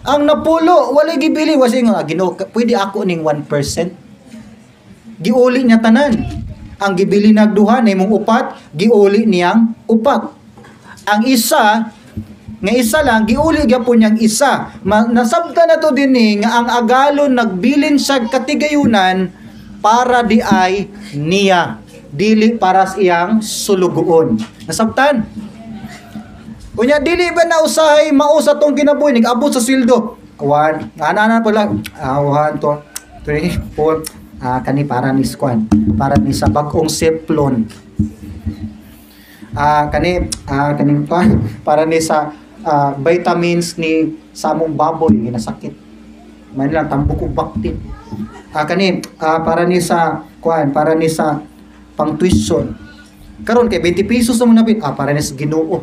Ang 10, wala gibili, wasi nga, "Ginoo, pwede ako ning 1%." Giuli niya tanan. Ang gibili nagduha nahimong 4, giuli niyang 4. Ang isa nga isa lang, giuli gyapon niyang isa. Nasabta na to din ni nga ang agalon nagbilin siya katigayunan para di ay niya. Dili para sa iyang sulugoon. Nasabtan? Unya dili ba na usahay mao sa tong kinabuhi nag-abot sa sweldo? One, ana ana pala. Ah, one, two, three, four. Ah, kani para ni squad. Para ni sa bag-ong seplon. Ah, kani kaning pa para ni sa vitamins ni sa among baboy ginasakit. Man lang tambok og baktin. Ah, kani para ni sa kuan, para ni sa pang tuition. Karon kay 20 pesos na mo napit. Ah, para ni sa Ginoo.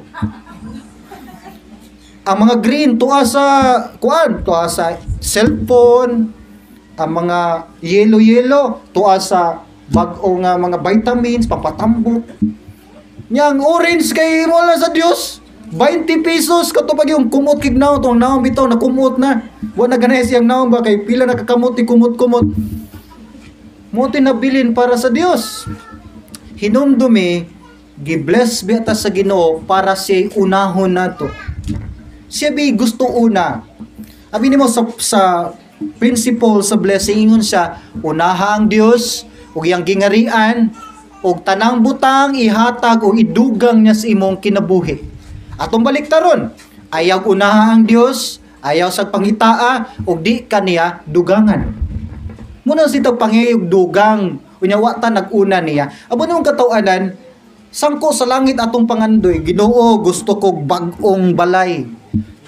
Ang mga green tuwa sa kuan, tuwa sa cellphone, ang mga yellow-yellow tuwa sa bag-o nga mga vitamins, papatambok. Nya ang orange kay mo lang sa Dios. 20 pesos kato pag yung kumot kig naon tong naon bitaw na kumot na. Wa na ganay siyang naon ba kay pila nakakamot ni kumot-kumot. Mo nabilin para sa Dios. Hinumdumi gi-bless biya ta sa Ginoo para siya unahon nato. Siya bi gusto una. Abi nimo sa principle sa blessing, ingon siya, unaha ang Dios ug iyang gingarian ug tanang butang ihatag o idugang niya sa imong kinabuhi. Atong baliktaron, ayaw unaha ang Dios, ayaw sa pangitaa ug di kaniya dugangan. Muna si tag pangayog dugang, unya wa ta nag-una niya. Abo nimong kataw-anan, sangko sa langit atong pangandoy, "Ginoo, gusto kog bag-ong balay.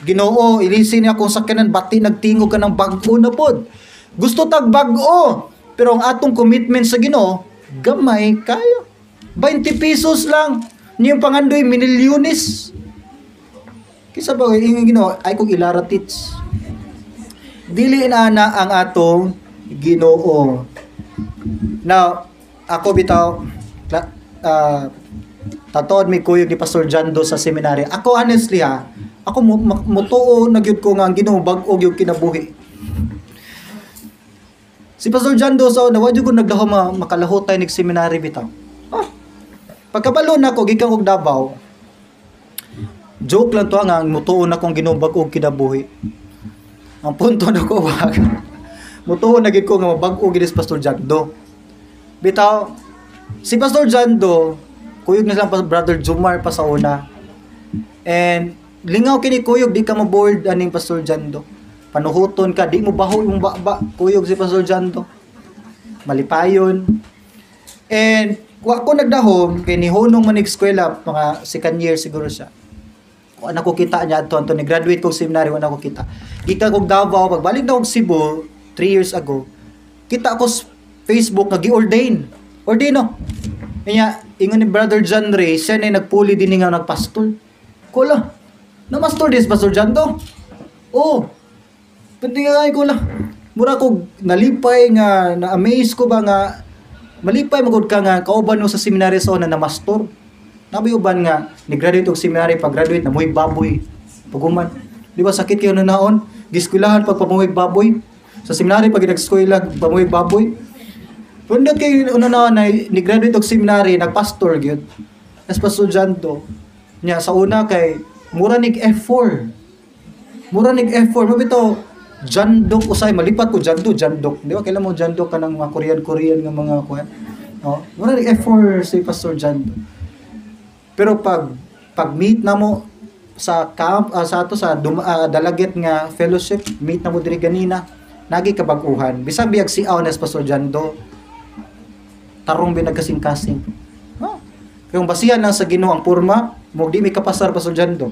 Ginoo, ilisin niya akong sakyanan, bati nagtingog ka ng bag-o na pod." Gusto tag bag-o, pero ang atong commitment sa Ginoo, gamay kayo. 20 pesos lang. Niyang pangandoy, milyones. Kisa ba, ingon Ginoo, ay kong ilaratits. Dili na na ang atong Ginoo. Now, ako bitaw, tatood mi kuyog ni Pastor Jando sa seminary. Ako honestly ha, ako mutuo na gyud ko nga ang Ginoo bag-o gyud kinabuhi. Si Pastor Jando sa una, wa jud ko nagdaho makalahutay nig seminary bitaw. Ah, pagkabalo na ko gikan og Davao. Joke lang to nga mutuo na kong Ginoo bag-o kinabuhi. Ang punto na ko wag. Mutuo na gyud ko nga mabag-o gyud si Pastor Jando. Bitaw, si Pastor Jando, kuyog na lang pa Brother Jumar pa sa una. And lingaw kini kuyog, di ka maboard aning Pastor Jando. Panuhuton ka, di mo baho yung baba, kuyog si Pastor Jando. Malipayon. And wa ko nagdahom kay nihunong man eskwela, mga second year siguro siya. Wa na ko kita niya adto ni graduate kog seminary, wa na ko kita. Gikan kog Davao, pagbalik na kog Cebu 3 years ago. Kita ko sa Facebook nga gi-ordain. Ordain no. Kanya ingon ni Brother John Ray, siya na nagpuli din nga nagpastol. Kula. Na mastor this Pastor Jando. Oh. Pwede nga ko lang. Mura ko nalipay nga na-amaze ko ba nga malipay magud ka nga kauban mo sa seminary sa una na mastor. Nabi uban nga ni graduate og seminary, pag graduate na muhig baboy. Paguman. Di ba sakit kayo na naon? Giskwelahan pag pamuhig baboy. Sa seminary pag nag-eskwela pamuhig baboy. Pundot kay una na ni graduate og seminary nagpastor gyud. Nas Pastor Jando. Nya sa una kay mura nig F4. Mura nig F4 mo bitaw Jandok usay malipat ko Jando Jandok. Di ba kailan mo Jandok ka ng mga Korean Korean nga mga kuan. Oh, mura nig F4 si Pastor Jando. Pero pag pag meet na mo sa camp sa ato sa Dalaget nga fellowship, meet na mo diri ganina, nagi kabag-uhan. Bisan biyag si aw nas Pastor Jando, tarong bi nagkasing-kasing. Oh. Kung basihan lang sa Ginoo ang porma, mo di mi kapasar Pastor Jando.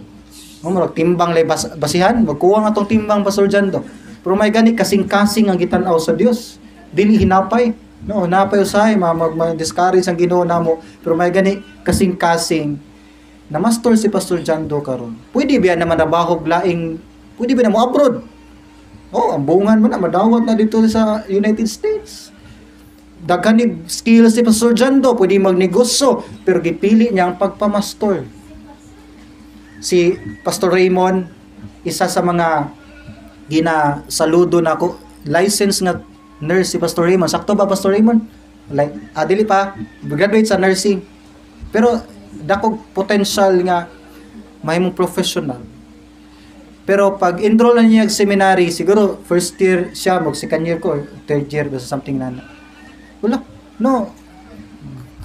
Oh, murag timbang lay basihan, magkuha nga tong timbang Pastor Jando. Pero may gani kasing-kasing ang gitan-aw sa Dios. Dili hinapay. No, hinapay usahay ma-discourage ang Ginoo namo, pero may gani kasing-kasing na mastor si Pastor Jando karon. Pwede biya naman nabahog laing, pwede ba na mo abroad? Oh, ang bungan mo na madawat na dito sa United States. Daghan ni skills si Pastor Jando, pwede magnegosyo, pero gipili niya ang pagpamastor. Si Pastor Raymond, isa sa mga ginasaludo na ako, license nga nurse si Pastor Raymond. Sakto ba, Pastor Raymond? Like, dili pa, graduate sa nursing. Pero dakog potential nga mahimong professional. Pero pag enroll na niya sa seminary, siguro first year siya, mag second year ko, or third year, basta something na. Wala. No.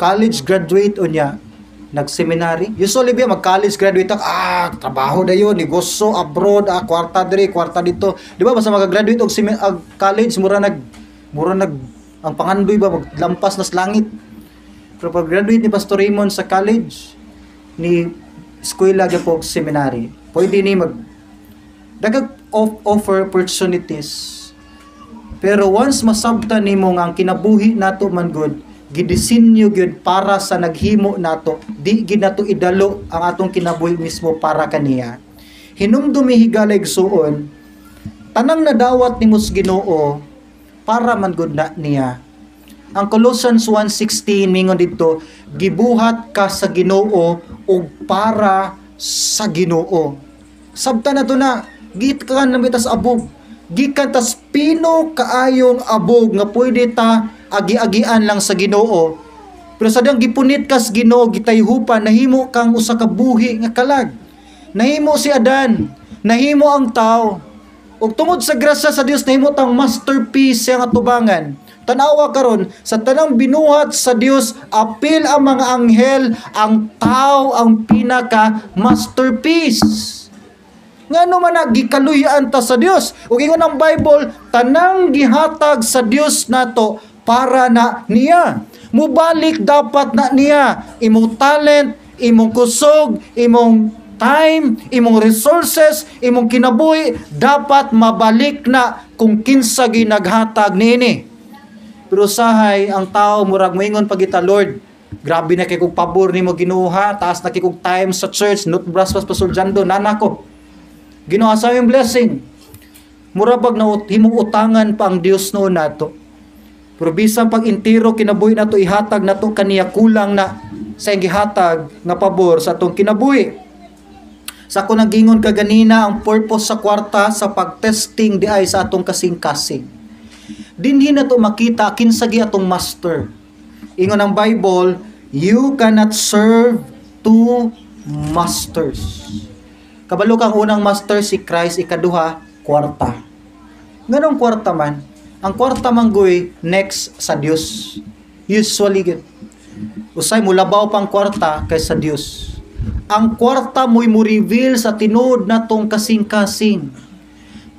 College graduate unya nag-seminary. Usually ba mag-college graduate ka, trabaho dayon, negosyo abroad, kwarta diri, kwarta dito. Di ba basta maka-graduate og college, mura nag ang pangandoy ba maglampas na sa langit. Pero pag graduate ni Pastor Raymond sa college, ni eskwela gyud seminary, pwede ni mag dagag offer opportunities. Pero once masabtan nimo nga ang kinabuhi nato man gud gidisenyo gyud para sa naghimo nato, di gid nato idalo ang atong kinabuhi mismo para kaniya. Hinumdumi, higala igsuon, tanang nadawat nimo sa Ginoo para man gud na niya. Ang Colossians 1:16 mingon didto, gibuhat ka sa Ginoo ug para sa Ginoo. Sabta na to na, gikan na mitas abog. Gikan tas pino kaayong abog nga pwede ta agi-agian lang sa Ginoo. Pero sa diyang gipunit kas Ginoo, gitayhupan, nahimo kang usa ka buhi nga kalag. Nahimo si Adan, nahimo ang tao. Ug tungod sa grasya sa Dios, nahimo tang masterpiece siyang atubangan. Tanawa karon sa tanang binuhat sa Dios, apil ang mga anghel, ang tao ang pinaka masterpiece. Ngano man na gikaluyan ta sa Dios? Ug ingon ang Bible, tanang gihatag sa Dios nato para na niya. Mubalik dapat na niya imong talent, imong kusog, imong time, imong resources, imong kinabuhi, dapat mabalik na kung kinsa ginaghatag niini. Pero sahay ang tao murag moingon pagita, "Lord, grabe na kay kog pabor nimo Ginoo ha, taas na kay kog time sa church, not brush pas Pastor Jando, nana ko. Ginoo sa aming blessing." Mura bag na himong utangan pa ang Dios noon nato. Pero bisan pag intiro kinabuhi nato ihatag nato kaniya, kulang na sa iyang gihatag nga pabor sa atong kinabuhi. Sa ako nagingon kaganina, ang purpose sa kwarta sa pagtesting di ay sa atong kasing-kasing. Dinhi na to makita kinsa gi atong master. Ingon ang Bible, "You cannot serve two masters." Kabalo kang unang master si Christ, ikaduha kwarta. Nganong kwarta man? Ang kwarta man guy next sa Dios. Usually gid. Usay mulabaw pang kwarta kaysa Dios. Ang kwarta mo'y mo reveal sa tinuod natong kasing-kasing.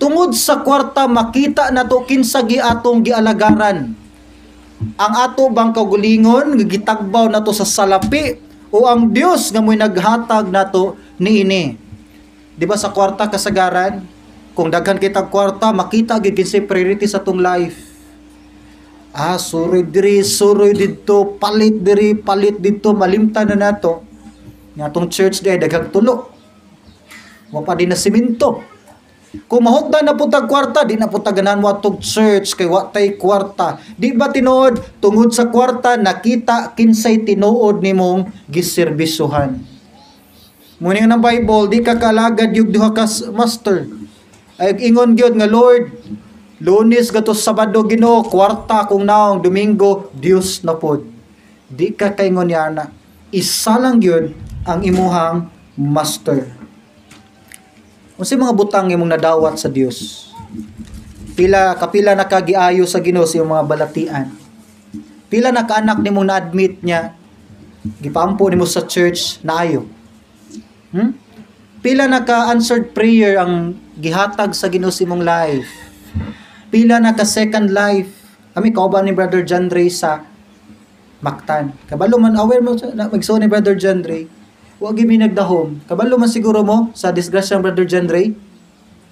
Tungod sa kwarta, makita nato kinsa gi atong gialagaran. Ang ato bang kaugalingon nga gitagbaw nato sa salapi o ang Dios nga mo'y naghatag nato niini. Di ba sa kwarta kasagaran, kung daghan kitag kwarta, makita gid kinsay priority sa atong life. Suroy diri, suroy didto, palit diri, palit didto, malimtan na nato nga atong church di ay daghang tulo. Wa pa din na simento. Kung mahutdan na pud tag kwarta, di na pud ta ganahan mo atong church kay wa tay kwarta. Di ba tinuod, tungod sa kwarta nakita kinsay tinuod nimong giserbisuhan? Muni nga ng Bible, di ka kaalagad yung duha ka master. Ay ingon gyud nga, "Lord, Lunes gato Sabado Ginoo, kwarta kung naong, Domingo Dios na pod." Di ka kaingon yana. Isa lang gyud ang imuhang master. Unsay mga butang imong nadawat sa Dios? Pila kapila na kagiayo sa Ginoo sa imong mga balatian? Pila na kaanak nimong na-admit niya gipaampo nimo sa church naayo? Pila na ka answered prayer ang gihatag sa Ginoo sa imong life? Pila na ka second life? Kami kauban ni Brother John Ray sa Mactan. Kabalo man, aware mo na magsuon ni Brother John Ray. Wa gyud mi nagdahom. Kabalo man siguro mo sa disgrasya ng Brother John Ray.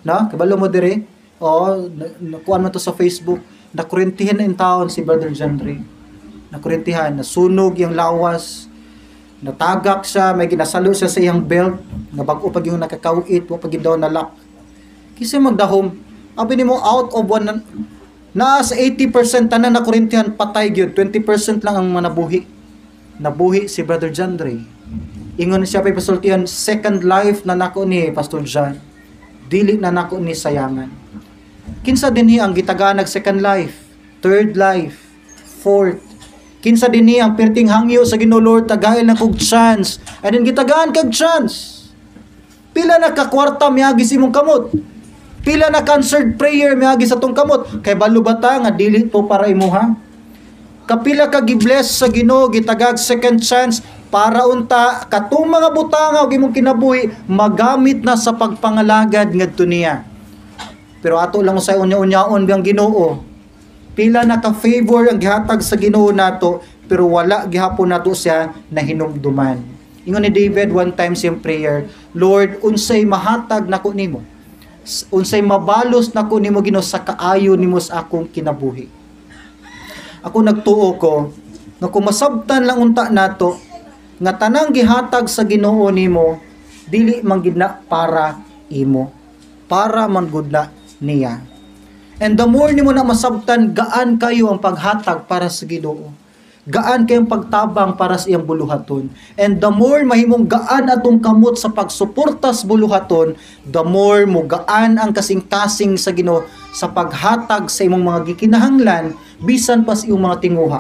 No? Kabalo mo dire? Oo, nakuan man to sa Facebook. Nakurintihan na in taon si Brother John Ray. Nakurintihan, nasunog yung lawas. Natagak siya, may ginasalo siya sa iyang belt. Nga bag-o pag yung nakakawit, wa pag daw nalak. Kasi magdahom, abi nimo out of one na sa 80% tanan na kurintihan patay gyud, 20% lang ang manabuhi. Nabuhi si Brother John Ray. Ingon siya pa pasultihan, "Second life na nako ni Pastor John. Dili na nako ni sayangan." Kinsa dinhi ang gitagaan second life, third life, fourth? Kinsa dinhi ang perting hangyo sa Ginoo, "Lord, tagail na kog chance"? And then gitagaan kag chance. Pila na ka kwarta miagi sa imong kamot? Pila na ka answered prayer miagi sa tong kamot? Kay balo ba ta nga dili to para imuha? Kapila ka gibless sa Ginoo, gitagag second chance para unta katong mga butanga ug imong kinabuhi magamit na sa pagpangalagad ngadto niya. Pero ato lang usay unya-unyaon biyang Ginoo. Pila na ka favor ang gihatag sa Ginoo nato, pero wala gihapon nato siya nahinumduman. Ingon ni David one time siyang prayer, "Lord, unsay mahatag nako nimo? Unsay mabalos nako nimo, Ginoo, sa kaayo nimo sa akong kinabuhi?" Ako nagtuo ko nga kung masabtan lang unta nato nga tanang gihatag sa Ginoo nimo, dili man gid na para imo, para man gud na niya. And the more nimo na masabtan, gaan kayo ang paghatag para sa Ginoo. Gaan kayong pagtabang para sa iyang buluhaton. And the more mahimong gaan atong kamot sa pagsuporta sa buluhaton, the more mo gaan ang kasing-kasing sa Ginoo sa paghatag sa imong mga gikinahanglan bisan pa sa imong mga tinguha.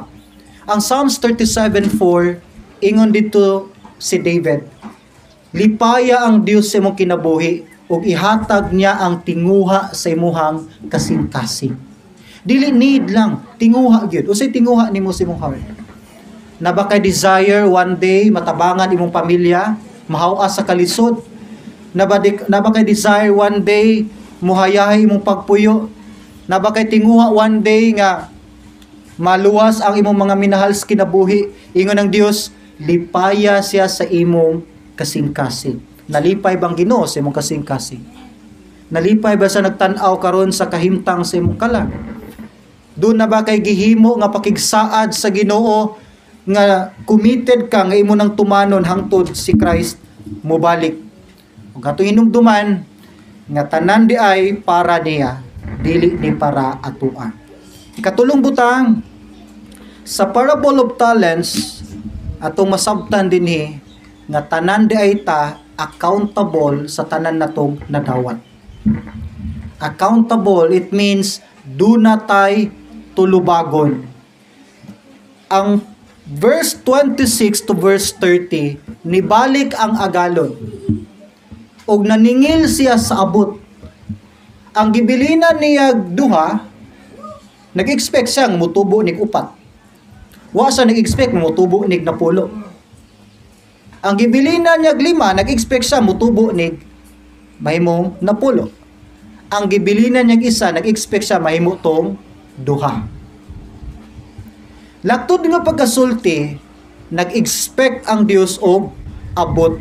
Ang Psalms 37:4, ingon dito si David, "Lipaya ang Dios sa imong kinabuhi ug ihatag niya ang tinguha sa imuhang kasing-kasing." Dili need lang, tinguha gyud. Unsay tinguha nimo sa imong heart? Na ba kay desire one day matabangan imong pamilya, mahaw sa kalisod? Na ba kay desire one day muhayahay imong pagpuyo? Na ba kay tinguha one day nga maluwas ang imong mga minahal sa kinabuhi? Ingon ng Dios, lipaya siya sa imong kasing-kasing. Nalipay bang Ginoo sa imong kasing-kasing? Nalipay ba sa nagtan-aw karon sa kahimtang sa imong kalag? Doon na ba kay gihimo nga pakigsaad sa Ginoo nga committed ka nga imo nang tumanon hangtod si Christ mobalik? Ug atong hinumduman nga tanan di ay para niya, dili ni para atoa. Ikatulong butang sa parable of talents, atong masabtan dinhi nga tanan di ay ta accountable sa tanan natong nadawat. Accountable, it means duna tay tulubagon. Ang verse 26 to verse 30, nibalik ang agalon og naningil siya sa abot. Ang gibilinan niya duha, nag-expect siya nga mutubo nig upat. Wa siya nag-expect nga mutubo nig 10. Ang gibilinan niya lima, nag-expect siya mutubo nig mahimong 10. Ang gibilinan niya isa, nag-expect siya mahimo tong duha. Laktod nga pagkasulti, nag-expect ang Dios og abot.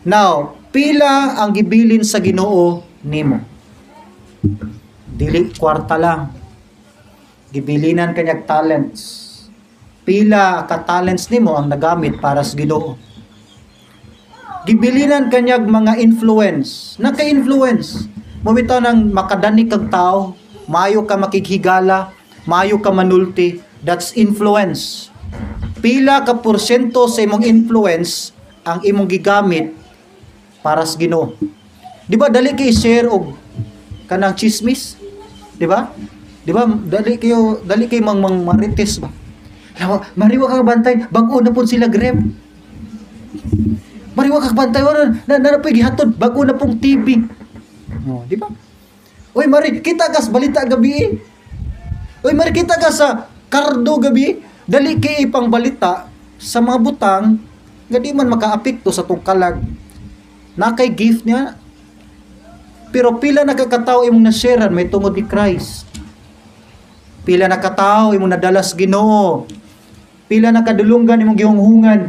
Now, pila ang gibilin sa Ginoo nimo? Dili kwarta lang. Gibilinan kanyag talents. Pila ka talents nimo ang nagamit para sa Ginoo? Gibilinan kanyag mga influence. Naka-influence. Mubitaw nang makadanik kag tao, maayo ka makighigala, maayo ka manulti, that's influence. Pila ka porsyento sa imong influence ang imong gigamit para sa Ginoo? Di ba dali kay share og kanang chismis? Di ba? Di ba dali kay mang marites ba? Lawa, mariwa ka bantay, bag-o na pud sila grab. Mariwa ka bantay, wala na na, na gihatod, bag-o na pong TV. Oh, di ba? Uy, mari, kita ka sa balita gabi eh. Uy, mari, kita ka sa kardo gabi. Dali kay ipang balita sa mga butang nga di man makaapekto sa tong kalag. Na kay gift niya. Pero pila na kakatao imong nasharean may tungod ni Christ? Pila na katao imong nadala sa Ginoo? Pila na kadulunggan imong gihunghungan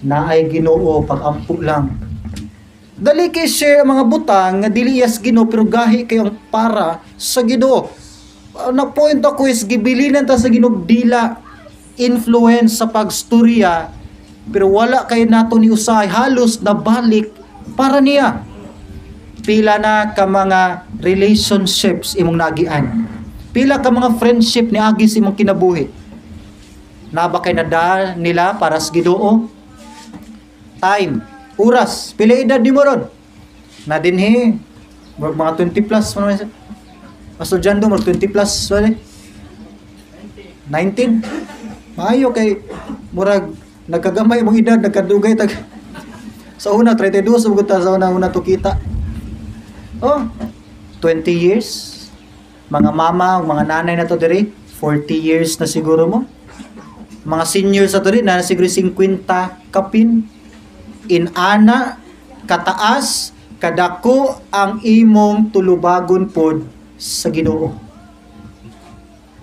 naay Ginoo, pag-ampo lang? Dali kay share ang mga butang nga dili iyas Ginoo, pero gahi kayong para sa Ginoo. Na point ako is gibilinan ta sa Ginoo dila, influence sa pagstorya, pero wala kay nato ni usahay halos nabalik para niya. Pila na ka mga relationships imong nagian? Pila ka mga friendship ni agi sa imong kinabuhi? Na ba kay nada nila para sa Ginoo? Time, oras, pila edad nimo ron? Na dinhi murag mga 20 plus man man siya. Pastor Jando, murag 20 plus wala. 19. Maayo kay murag nagkagamay mong edad, nagkadugay tag sa una 32 sa ta sa una una to kita. Oh, 20 years. Mga mama, mga nanay na to diri, 40 years na siguro mo. Mga senior sa to rin, na siguro 50 kapin. Inana, kataas, kadako ang imong tulubagon pod sa Ginoo.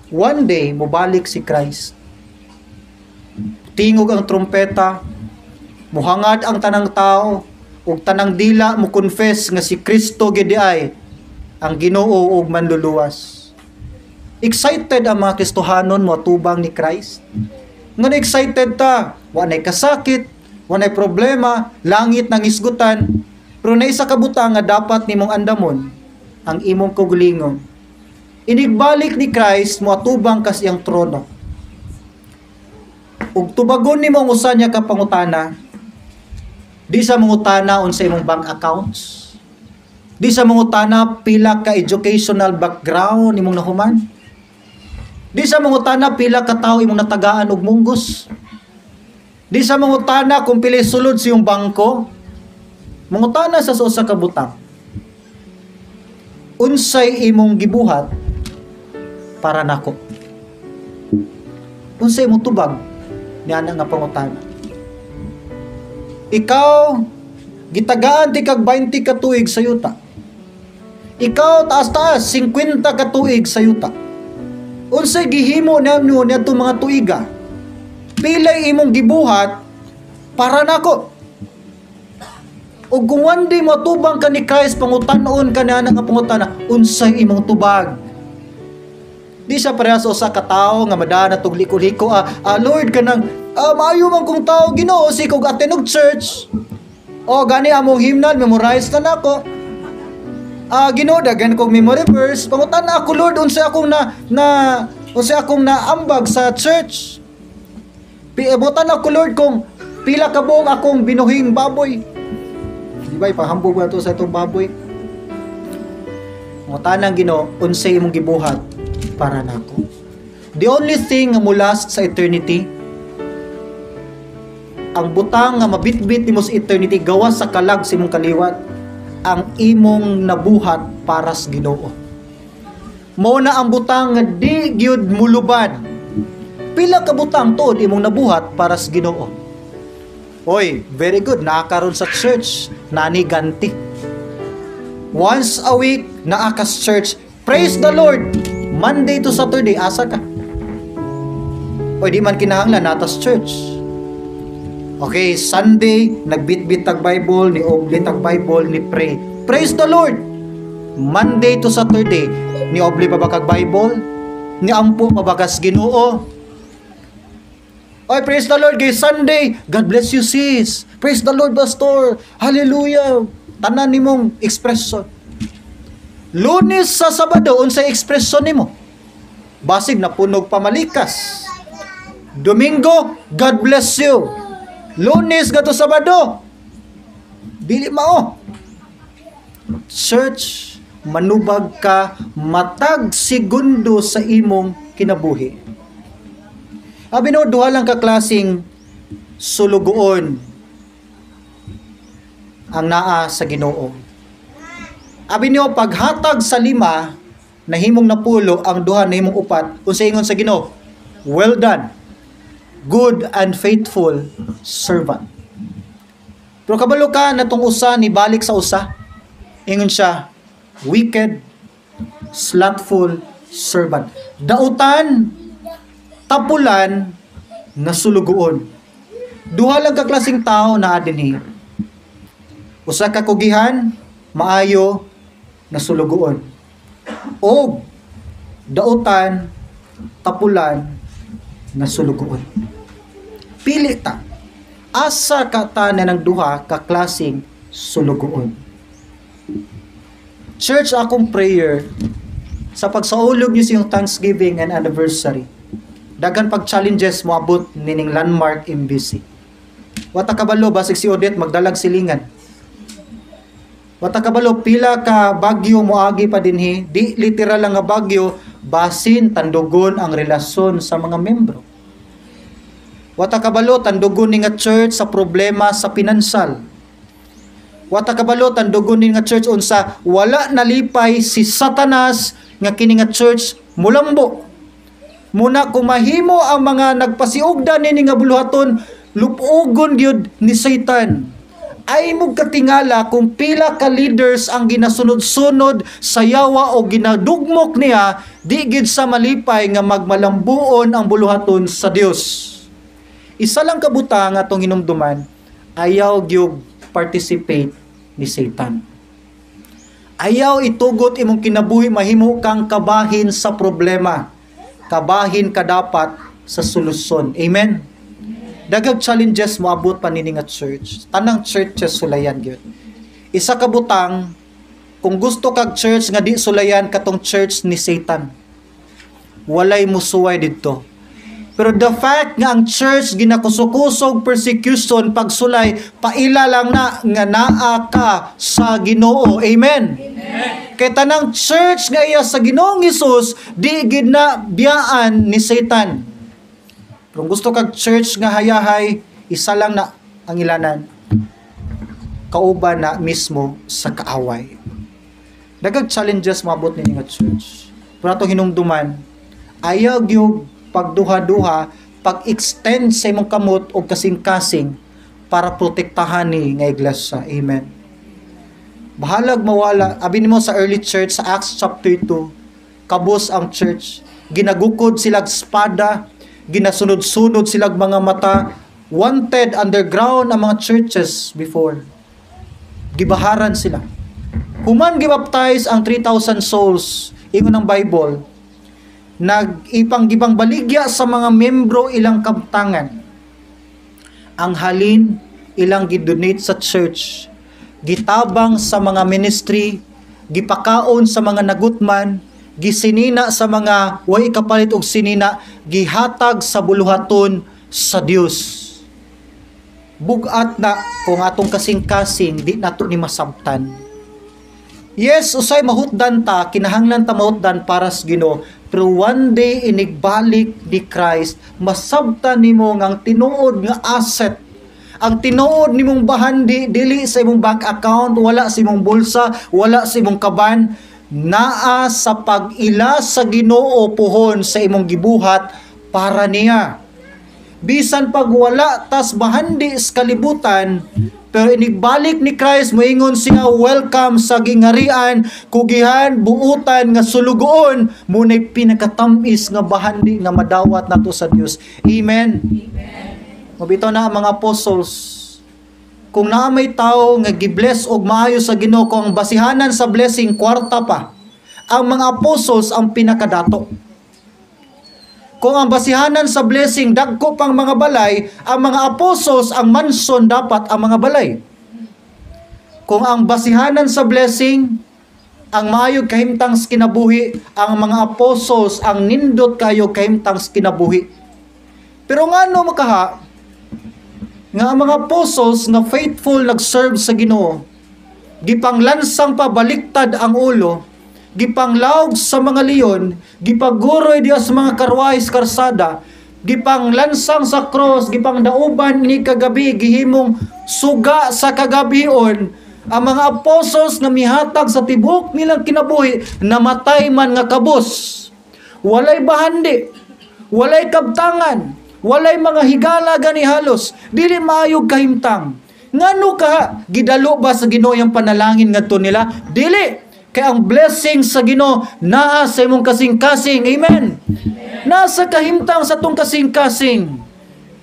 One day, mobalik si Christ. Tingog ang trompeta, muhangad ang tanang tao, ug tanang dila mo confess nga si Kristo gid ay ang Ginoo ug manluluwas. Excited ang mga Kristohanon mo atubang ni Christ. Nga excited ta, wa nay kasakit, wa nay problema, langit nang isgutan. Pero na isa ka butang nga dapat nimong andamon ang imong kaugalingon. Inigbalik ni Christ, moatubang kas iyang trono. Ug tubagon nimo ang usa niya ka pangutana. Di sa mangutana unsa imong bank accounts. Di sa mangutana pila ka educational background imong nahuman. Di sa mangutana pila ka tawo imong natagaan og munggos. Di sa mangutana kung pila sulod sa iyong bangko. Mangutana sa usa ka butang. Unsay imong gibuhat para nako? Unsay imong tubag niana nga pangutana? Ikaw gitagaan ti kag 20 ka tuig sa yuta. Ikaw taas-taas 50 ka tuig sa yuta. Unsay gihimo nimo niadtong mga tuiga? Pilay imong gibuhat para nako? Ug kung one day motubang ka ni Christ, pangutan-on ka niana nga pangutana, unsay imong tubag? Di siya parehas usa ka tawo nga madana tug liko-liko, Lord, kanang maayo man kong tao, Ginoo, si kog attend og church. O gani among hymnal memorize na nako. Ginoo, daghan kog memory verse. Pangutana ako, Lord, unsay akong na na unsay akong naambag sa church? Piabutan ako, Lord, kung pila ka buok akong binuhing baboy. Di ba ipahambog ba to sa itong baboy? Pangutana ang Ginoo, unsay imong gibuhat para nako? The only thing nga mo-last sa eternity, ang butang nga mabitbit nimo sa eternity gawas sa kalag sa imong kaliwat, ang imong nabuhat para sa Ginoo. Mao na ang butang nga di gyud mulubad. Pila ka butang tuod imong nabuhat para sa Ginoo? Oy, very good, naa karon sa church, nani ganti. Once a week, naa ka sa church. Praise the Lord. Monday to Saturday, asa ka? Oy, di man kinahanglan naa ta sa church. Okay, Sunday, nagbitbit tag Bible, ni obli tag Bible, ni pray. Praise the Lord. Monday to Saturday, ni obli pa ba kag Bible? Ni ampo pa ba kas Ginoo? Oy, praise the Lord, guys. Sunday, God bless you, sis. Praise the Lord, pastor. Hallelujah. Tanan nimong expression. Lunes sa Sabado, unsay expression nimo? Basig napunog pamalikas. Domingo, God bless you. Lunes gadto Sabado, dili mao. Church, manubag ka matag segundo sa imong kinabuhi. Abi no, duha lang ka klaseng sulugoon ang naa sa Ginoo. Abi niyo, paghatag sa lima, nahimong napulo, ang duha nahimong upat, unsa ingon sa Ginoo? "Well done, good and faithful servant." Pero kabalo ka na tong usa ni balik sa usa. Ingon siya, "Wicked, slothful servant." Dautan, tapulan, na sulugoon. Duha lang ka klaseng tao naa dinhi. Usa ka kugihan, maayo na sulugoon. Og dautan, tapulan na sulugoon. Pili ta. Asa ka ta na ng duha ka klaseng sulugoon? Church, akong prayer sa pagsaulog niyo sa iyong Thanksgiving and anniversary. Daghan pag challenges moabot nining Landmark MBC. Wa ta kabalo, basig si Odette magdalag silingan. Wa ta kabalo pila ka bagyo moagi pa dinhi, di literal lang nga bagyo, basin tandugon ang relasyon sa mga membro. Wa ta kabalo tandugon ni nga church sa problema sa pinansal. Wa ta kabalo tandugon ni nga church unsa wala nalipay si Satanas nga kini nga church mulambo. Muna kung mahimo ang mga nagpasiugda nini nga buluhaton, lupogon gyud ni Satan. Ay mo katingala kung pila ka leaders ang ginasunod-sunod sa yawa o ginadugmok niya, di gid sa malipay nga magmalambuon ang buluhaton sa Dios. Isa lang kabutang atong hinumduman, ayaw gyud participate ni Satan. Ayaw itugot imong kinabuhi mahimo kang kabahin sa problema. Kabahin ka dapat sa solusyon. Amen? Daghang challenges moabot pa nini nga church. Tanang churches sulayan gyud. Isa ka butang, kung gusto kag church nga di sulayan, katong church ni Satan. Walay musuway didto. Pero the fact nga ang church ginakusog-kusog persecution, pagsulay, paila lang na nga naa ka sa Ginoo. Amen. Amen. Kay tanang church nga iya sa Ginoong Hesus, di gid na biyaan ni Satan. Kung gusto kag church nga hayahay, isa lang na ang ilanan. Kauban na mismo sa kaaway. Daghang challenges maabot ninyo nga church. Pero atong hinumduman, ayaw gyud pagduha-duha, pag-extend sa imong kamot o kasing-kasing para protektahan ni nga iglesia. Amen. Bahalag mawala, abi nimo sa early church sa Acts chapter 2, kabos ang church, ginagukod silag espada, ginasunod-sunod silag mga mata, wanted underground ang mga churches before. Gibaharan sila. Human gibaptize ang 3,000 souls, ingon ng Bible, nag-ipang gibang baligya sa mga membro ilang kabtangan. Ang halin ilang gidonate sa church, gitabang sa mga ministry, gipakaon sa mga nagutman, gisinina sa mga way kapalit og sinina, gihatag sa buluhaton sa Dios. Bugat na kung atong kasing-kasing di nato ni masabtan. Yes, usay mahutdan ta, kinahanglan ta mahutdan para sa Ginoo, pero one day inigbalik ni Christ, masabtan nimo nga ang tinuod nga asset, ang tinuod nimong bahandi dili sa imong bank account, wala sa imong bulsa, wala sa imong kaban, naa sa pag-ila sa Ginoo puhon sa imong gibuhat para niya. Bisan pag wala tas bahandi sa kalibutan, pero inigbalik ni Christ, moingon siya, "Welcome sa gingharian, kugihan, buutan nga sulugoon." Muna'y pinakatamis nga bahandi nga madawat nato sa Dios. Amen. Amen. Mabitaw na ang mga apostles, kung naa may tao nga gibless og maayo sa Ginoo, kung ang basihanan sa blessing kwarta pa, ang mga apostles ang pinakadato. Kung ang basihanan sa blessing dagko pang mga balay, ang mga apostles ang mansion dapat ang mga balay. Kung ang basihanan sa blessing ang maayog kahimtang sa kinabuhi, ang mga apostles ang nindot kayo kahimtang sa kinabuhi. Pero ngano makaha nga ang mga apostles nga faithful nag-serve sa Ginoo, gipanglansang pa baliktad ang ulo, gipanglawg sa mga leon, gipaguroy diya sa mga karwahe sa karsada, gipanglansang sa cross, gipangdauban ni kagabi, gihimong suga sa kagabion, ang mga apostles nga mihatag sa tibuok nilang kinabuhi, namatay man nga kabos. Walay bahandi, walay kabtangan, walay mga higala gani halos, dili maayog kahimtang. Ngano ka gidalo ba sa Ginoo yung panalangin ngadto nila? Dili. Kaya ang blessing sa Ginoo naa sa imong kasing-kasing. Amen. Nasa kahimtang sa tong kasing-kasing.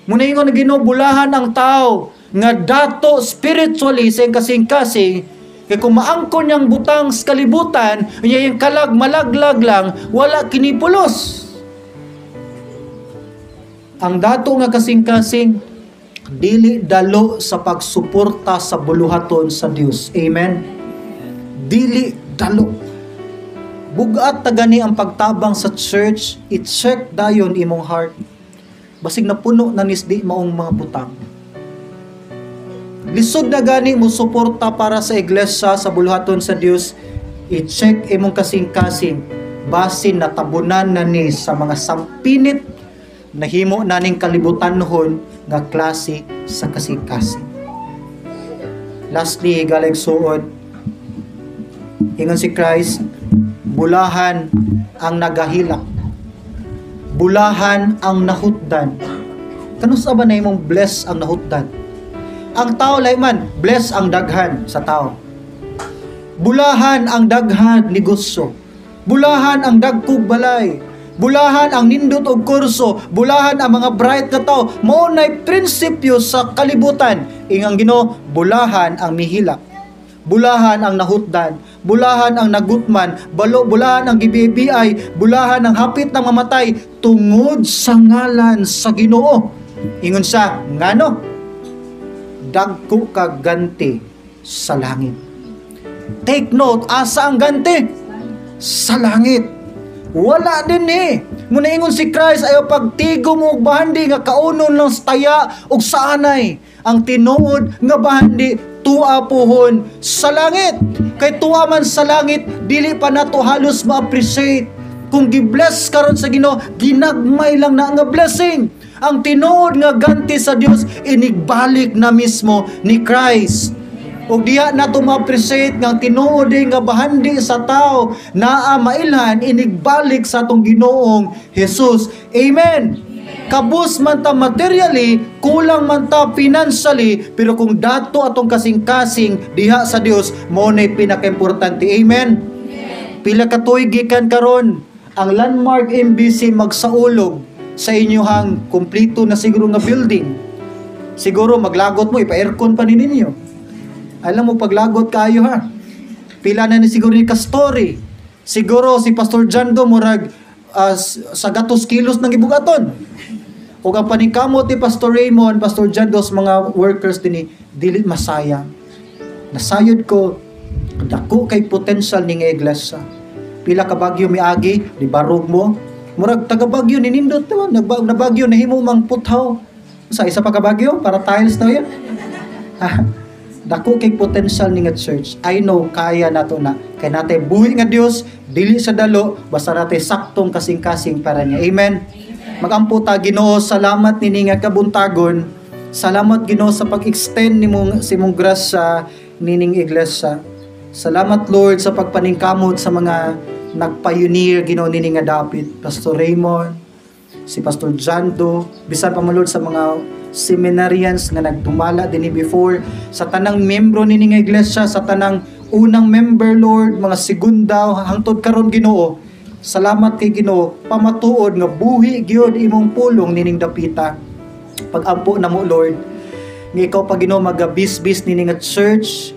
Muna ingon ng Ginoo, bulahan ang tao nga dato spiritually sa iyang kasing-kasing. Kay kung maangkon niyang butang sa kalibutan, niya yung kalag malaglag lang, wala kini pulos. Ang dato nga kasing-kasing dili dalo sa pagsuporta sa buluhaton sa Dios. Amen. Dili dalo. Bugat ta gani ang pagtabang sa church, i-check dayon imong heart. Basig napuno na nisdi maong mga butang. Lisod na gani mo suporta para sa iglesia sa buluhaton sa Dios, i-check imong kasing-kasing basin natabunan na ni sa mga sampinit nahimo na ning kalibutanhon nga klase sa kasing-kasing. Lastly, galing suod, ingon si Christ, bulahan ang nagahilak. Bulahan ang nahutdan. Kanus-a ba nahimong bless ang nahutdan? Ang tao lahi man, bless ang daghan sa tao. Bulahan ang daghan negosyo. Bulahan ang dagkog balay. Bulahan ang nindot og kurso, bulahan ang mga bright nga tao. Mao nay prinsipyo sa kalibutan. Ingon ang Ginoo, bulahan ang mihilak. Bulahan ang nahutdan, bulahan ang nagutman, bulahan ang gibibiay, bulahan ang hapit na mamatay tungod sa ngalan sa Ginoo. Ingon siya, ngano? Dagko ka ganti sa langit. Take note, asa ang ganti? Sa langit. Wala din eh. Muna ingon si Christ, ayaw pagtigom og bahandi nga kaunon lang sa taya og sa anay. Ang tinuod nga bahandi tua puhon sa langit. Kay tua man sa langit, dili pa nato halos ma-appreciate. Kung gi-bless karon sa Ginoo, ginagmay lang na nga blessing. Ang tinuod nga ganti sa Dios inigbalik na mismo ni Christ. Og diha nato ma-appreciate nga ang tinuod nga bahandi sa tao naa mailhan inigbalik sa atong Ginoong Jesus. Amen. Kabus man ta materially, kulang man ta financially, pero kung dato atong kasing-kasing diha sa Dios, mao nay pinakaimportante. Amen. Pila ka tuig gikan karon ang Landmark MBC magsaulog sa inyohang kumpleto na siguro nga building. Siguro maglagot mo, ipa-aircon pa ni ninyo. Alam mo, paglagot kayo ha. Pila na ni siguro ni ka-story. Siguro si Pastor Jando murag sa gatos kilos ng ibugaton. O ang paningkamot ni Pastor Raymond, Pastor Jando, sa mga workers dinhi, dili masayang. Nasayod ko, dako kay potential ni nga iglesia. Pila ka bagyo miagi, di barog mo. Murag taga Bagyo ni nindot naman, nabagyo nahimo mang puthaw. Sa isa pa ka bagyo para tiles na yun. Dako kay potential ni nga church. I know kaya nato na. Kay natay buhi nga Dios, dili sa dalo, basta natay saktong kasing-kasing para niya. Amen. Magampo ta. Ginoo, salamat nini nga kabuntagon. Salamat, Ginoo, sa pag-extend nimong sa imong grasya nining iglesia. Salamat, Lord, sa pagpaningkamot sa mga nagpioneer, Ginoo, nini nga dapit. Pastor Raymond, si Pastor Jando, bisan pa man, Lord, sa mga seminarians nga nagdumala dinhi before, sa tanang membro nini nga iglesia, sa tanang unang member, Lord, mga segunda hangtod karon, Ginoo. Salamat kay Ginoo, pamatuod nga buhi gyud imong pulong nining dapita. Pag-ampo namo, Lord, nga ikaw pa, Ginoo, magabisbis nini nga church.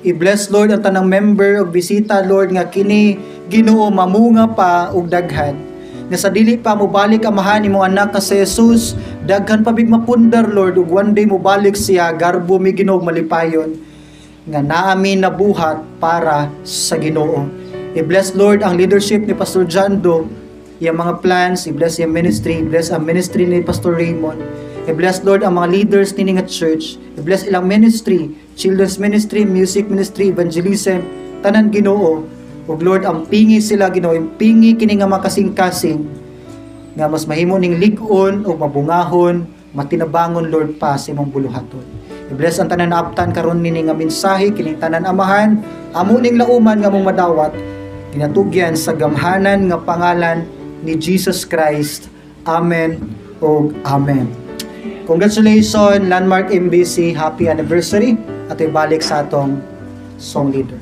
I-bless, Lord, ang tanang member ug bisita, Lord, nga kini, Ginoo, mamunga pa og daghan. Nga sa dili pa mobalik amahan imong anak ka si Jesus, daghan pa big mapundar, Lord, ug one day mobalik siya, garbo mi, Ginoo, malipayon nga naami nabuhat para sa Ginoo. I-bless, Lord, ang leadership ni Pastor Jando, iyang mga plans, i-bless iyang ministry, i-bless ang ministry ni Pastor Raymond. I-bless, Lord, ang mga leaders nini nga church, i-bless ilang ministry, children's ministry, music ministry, evangelism, tanan, Ginoo. Ug Lord, ang pingi sila, Ginoo, pingi kini nga makasing-kasing nga mas mahimo ning lig-on o mabungahon, matinabangon, Lord, pa sa imong buluhaton. I-bless ang tanan naabtan karon nini nga mensahe, kining tanan amahan, amo ning lauman nga mong madawat, ginatugyan sa gamhanan nga pangalan ni Jesus Christ. Amen ug amen. Congratulations, Landmark MBC, happy anniversary. At ibalik sa atong song leader.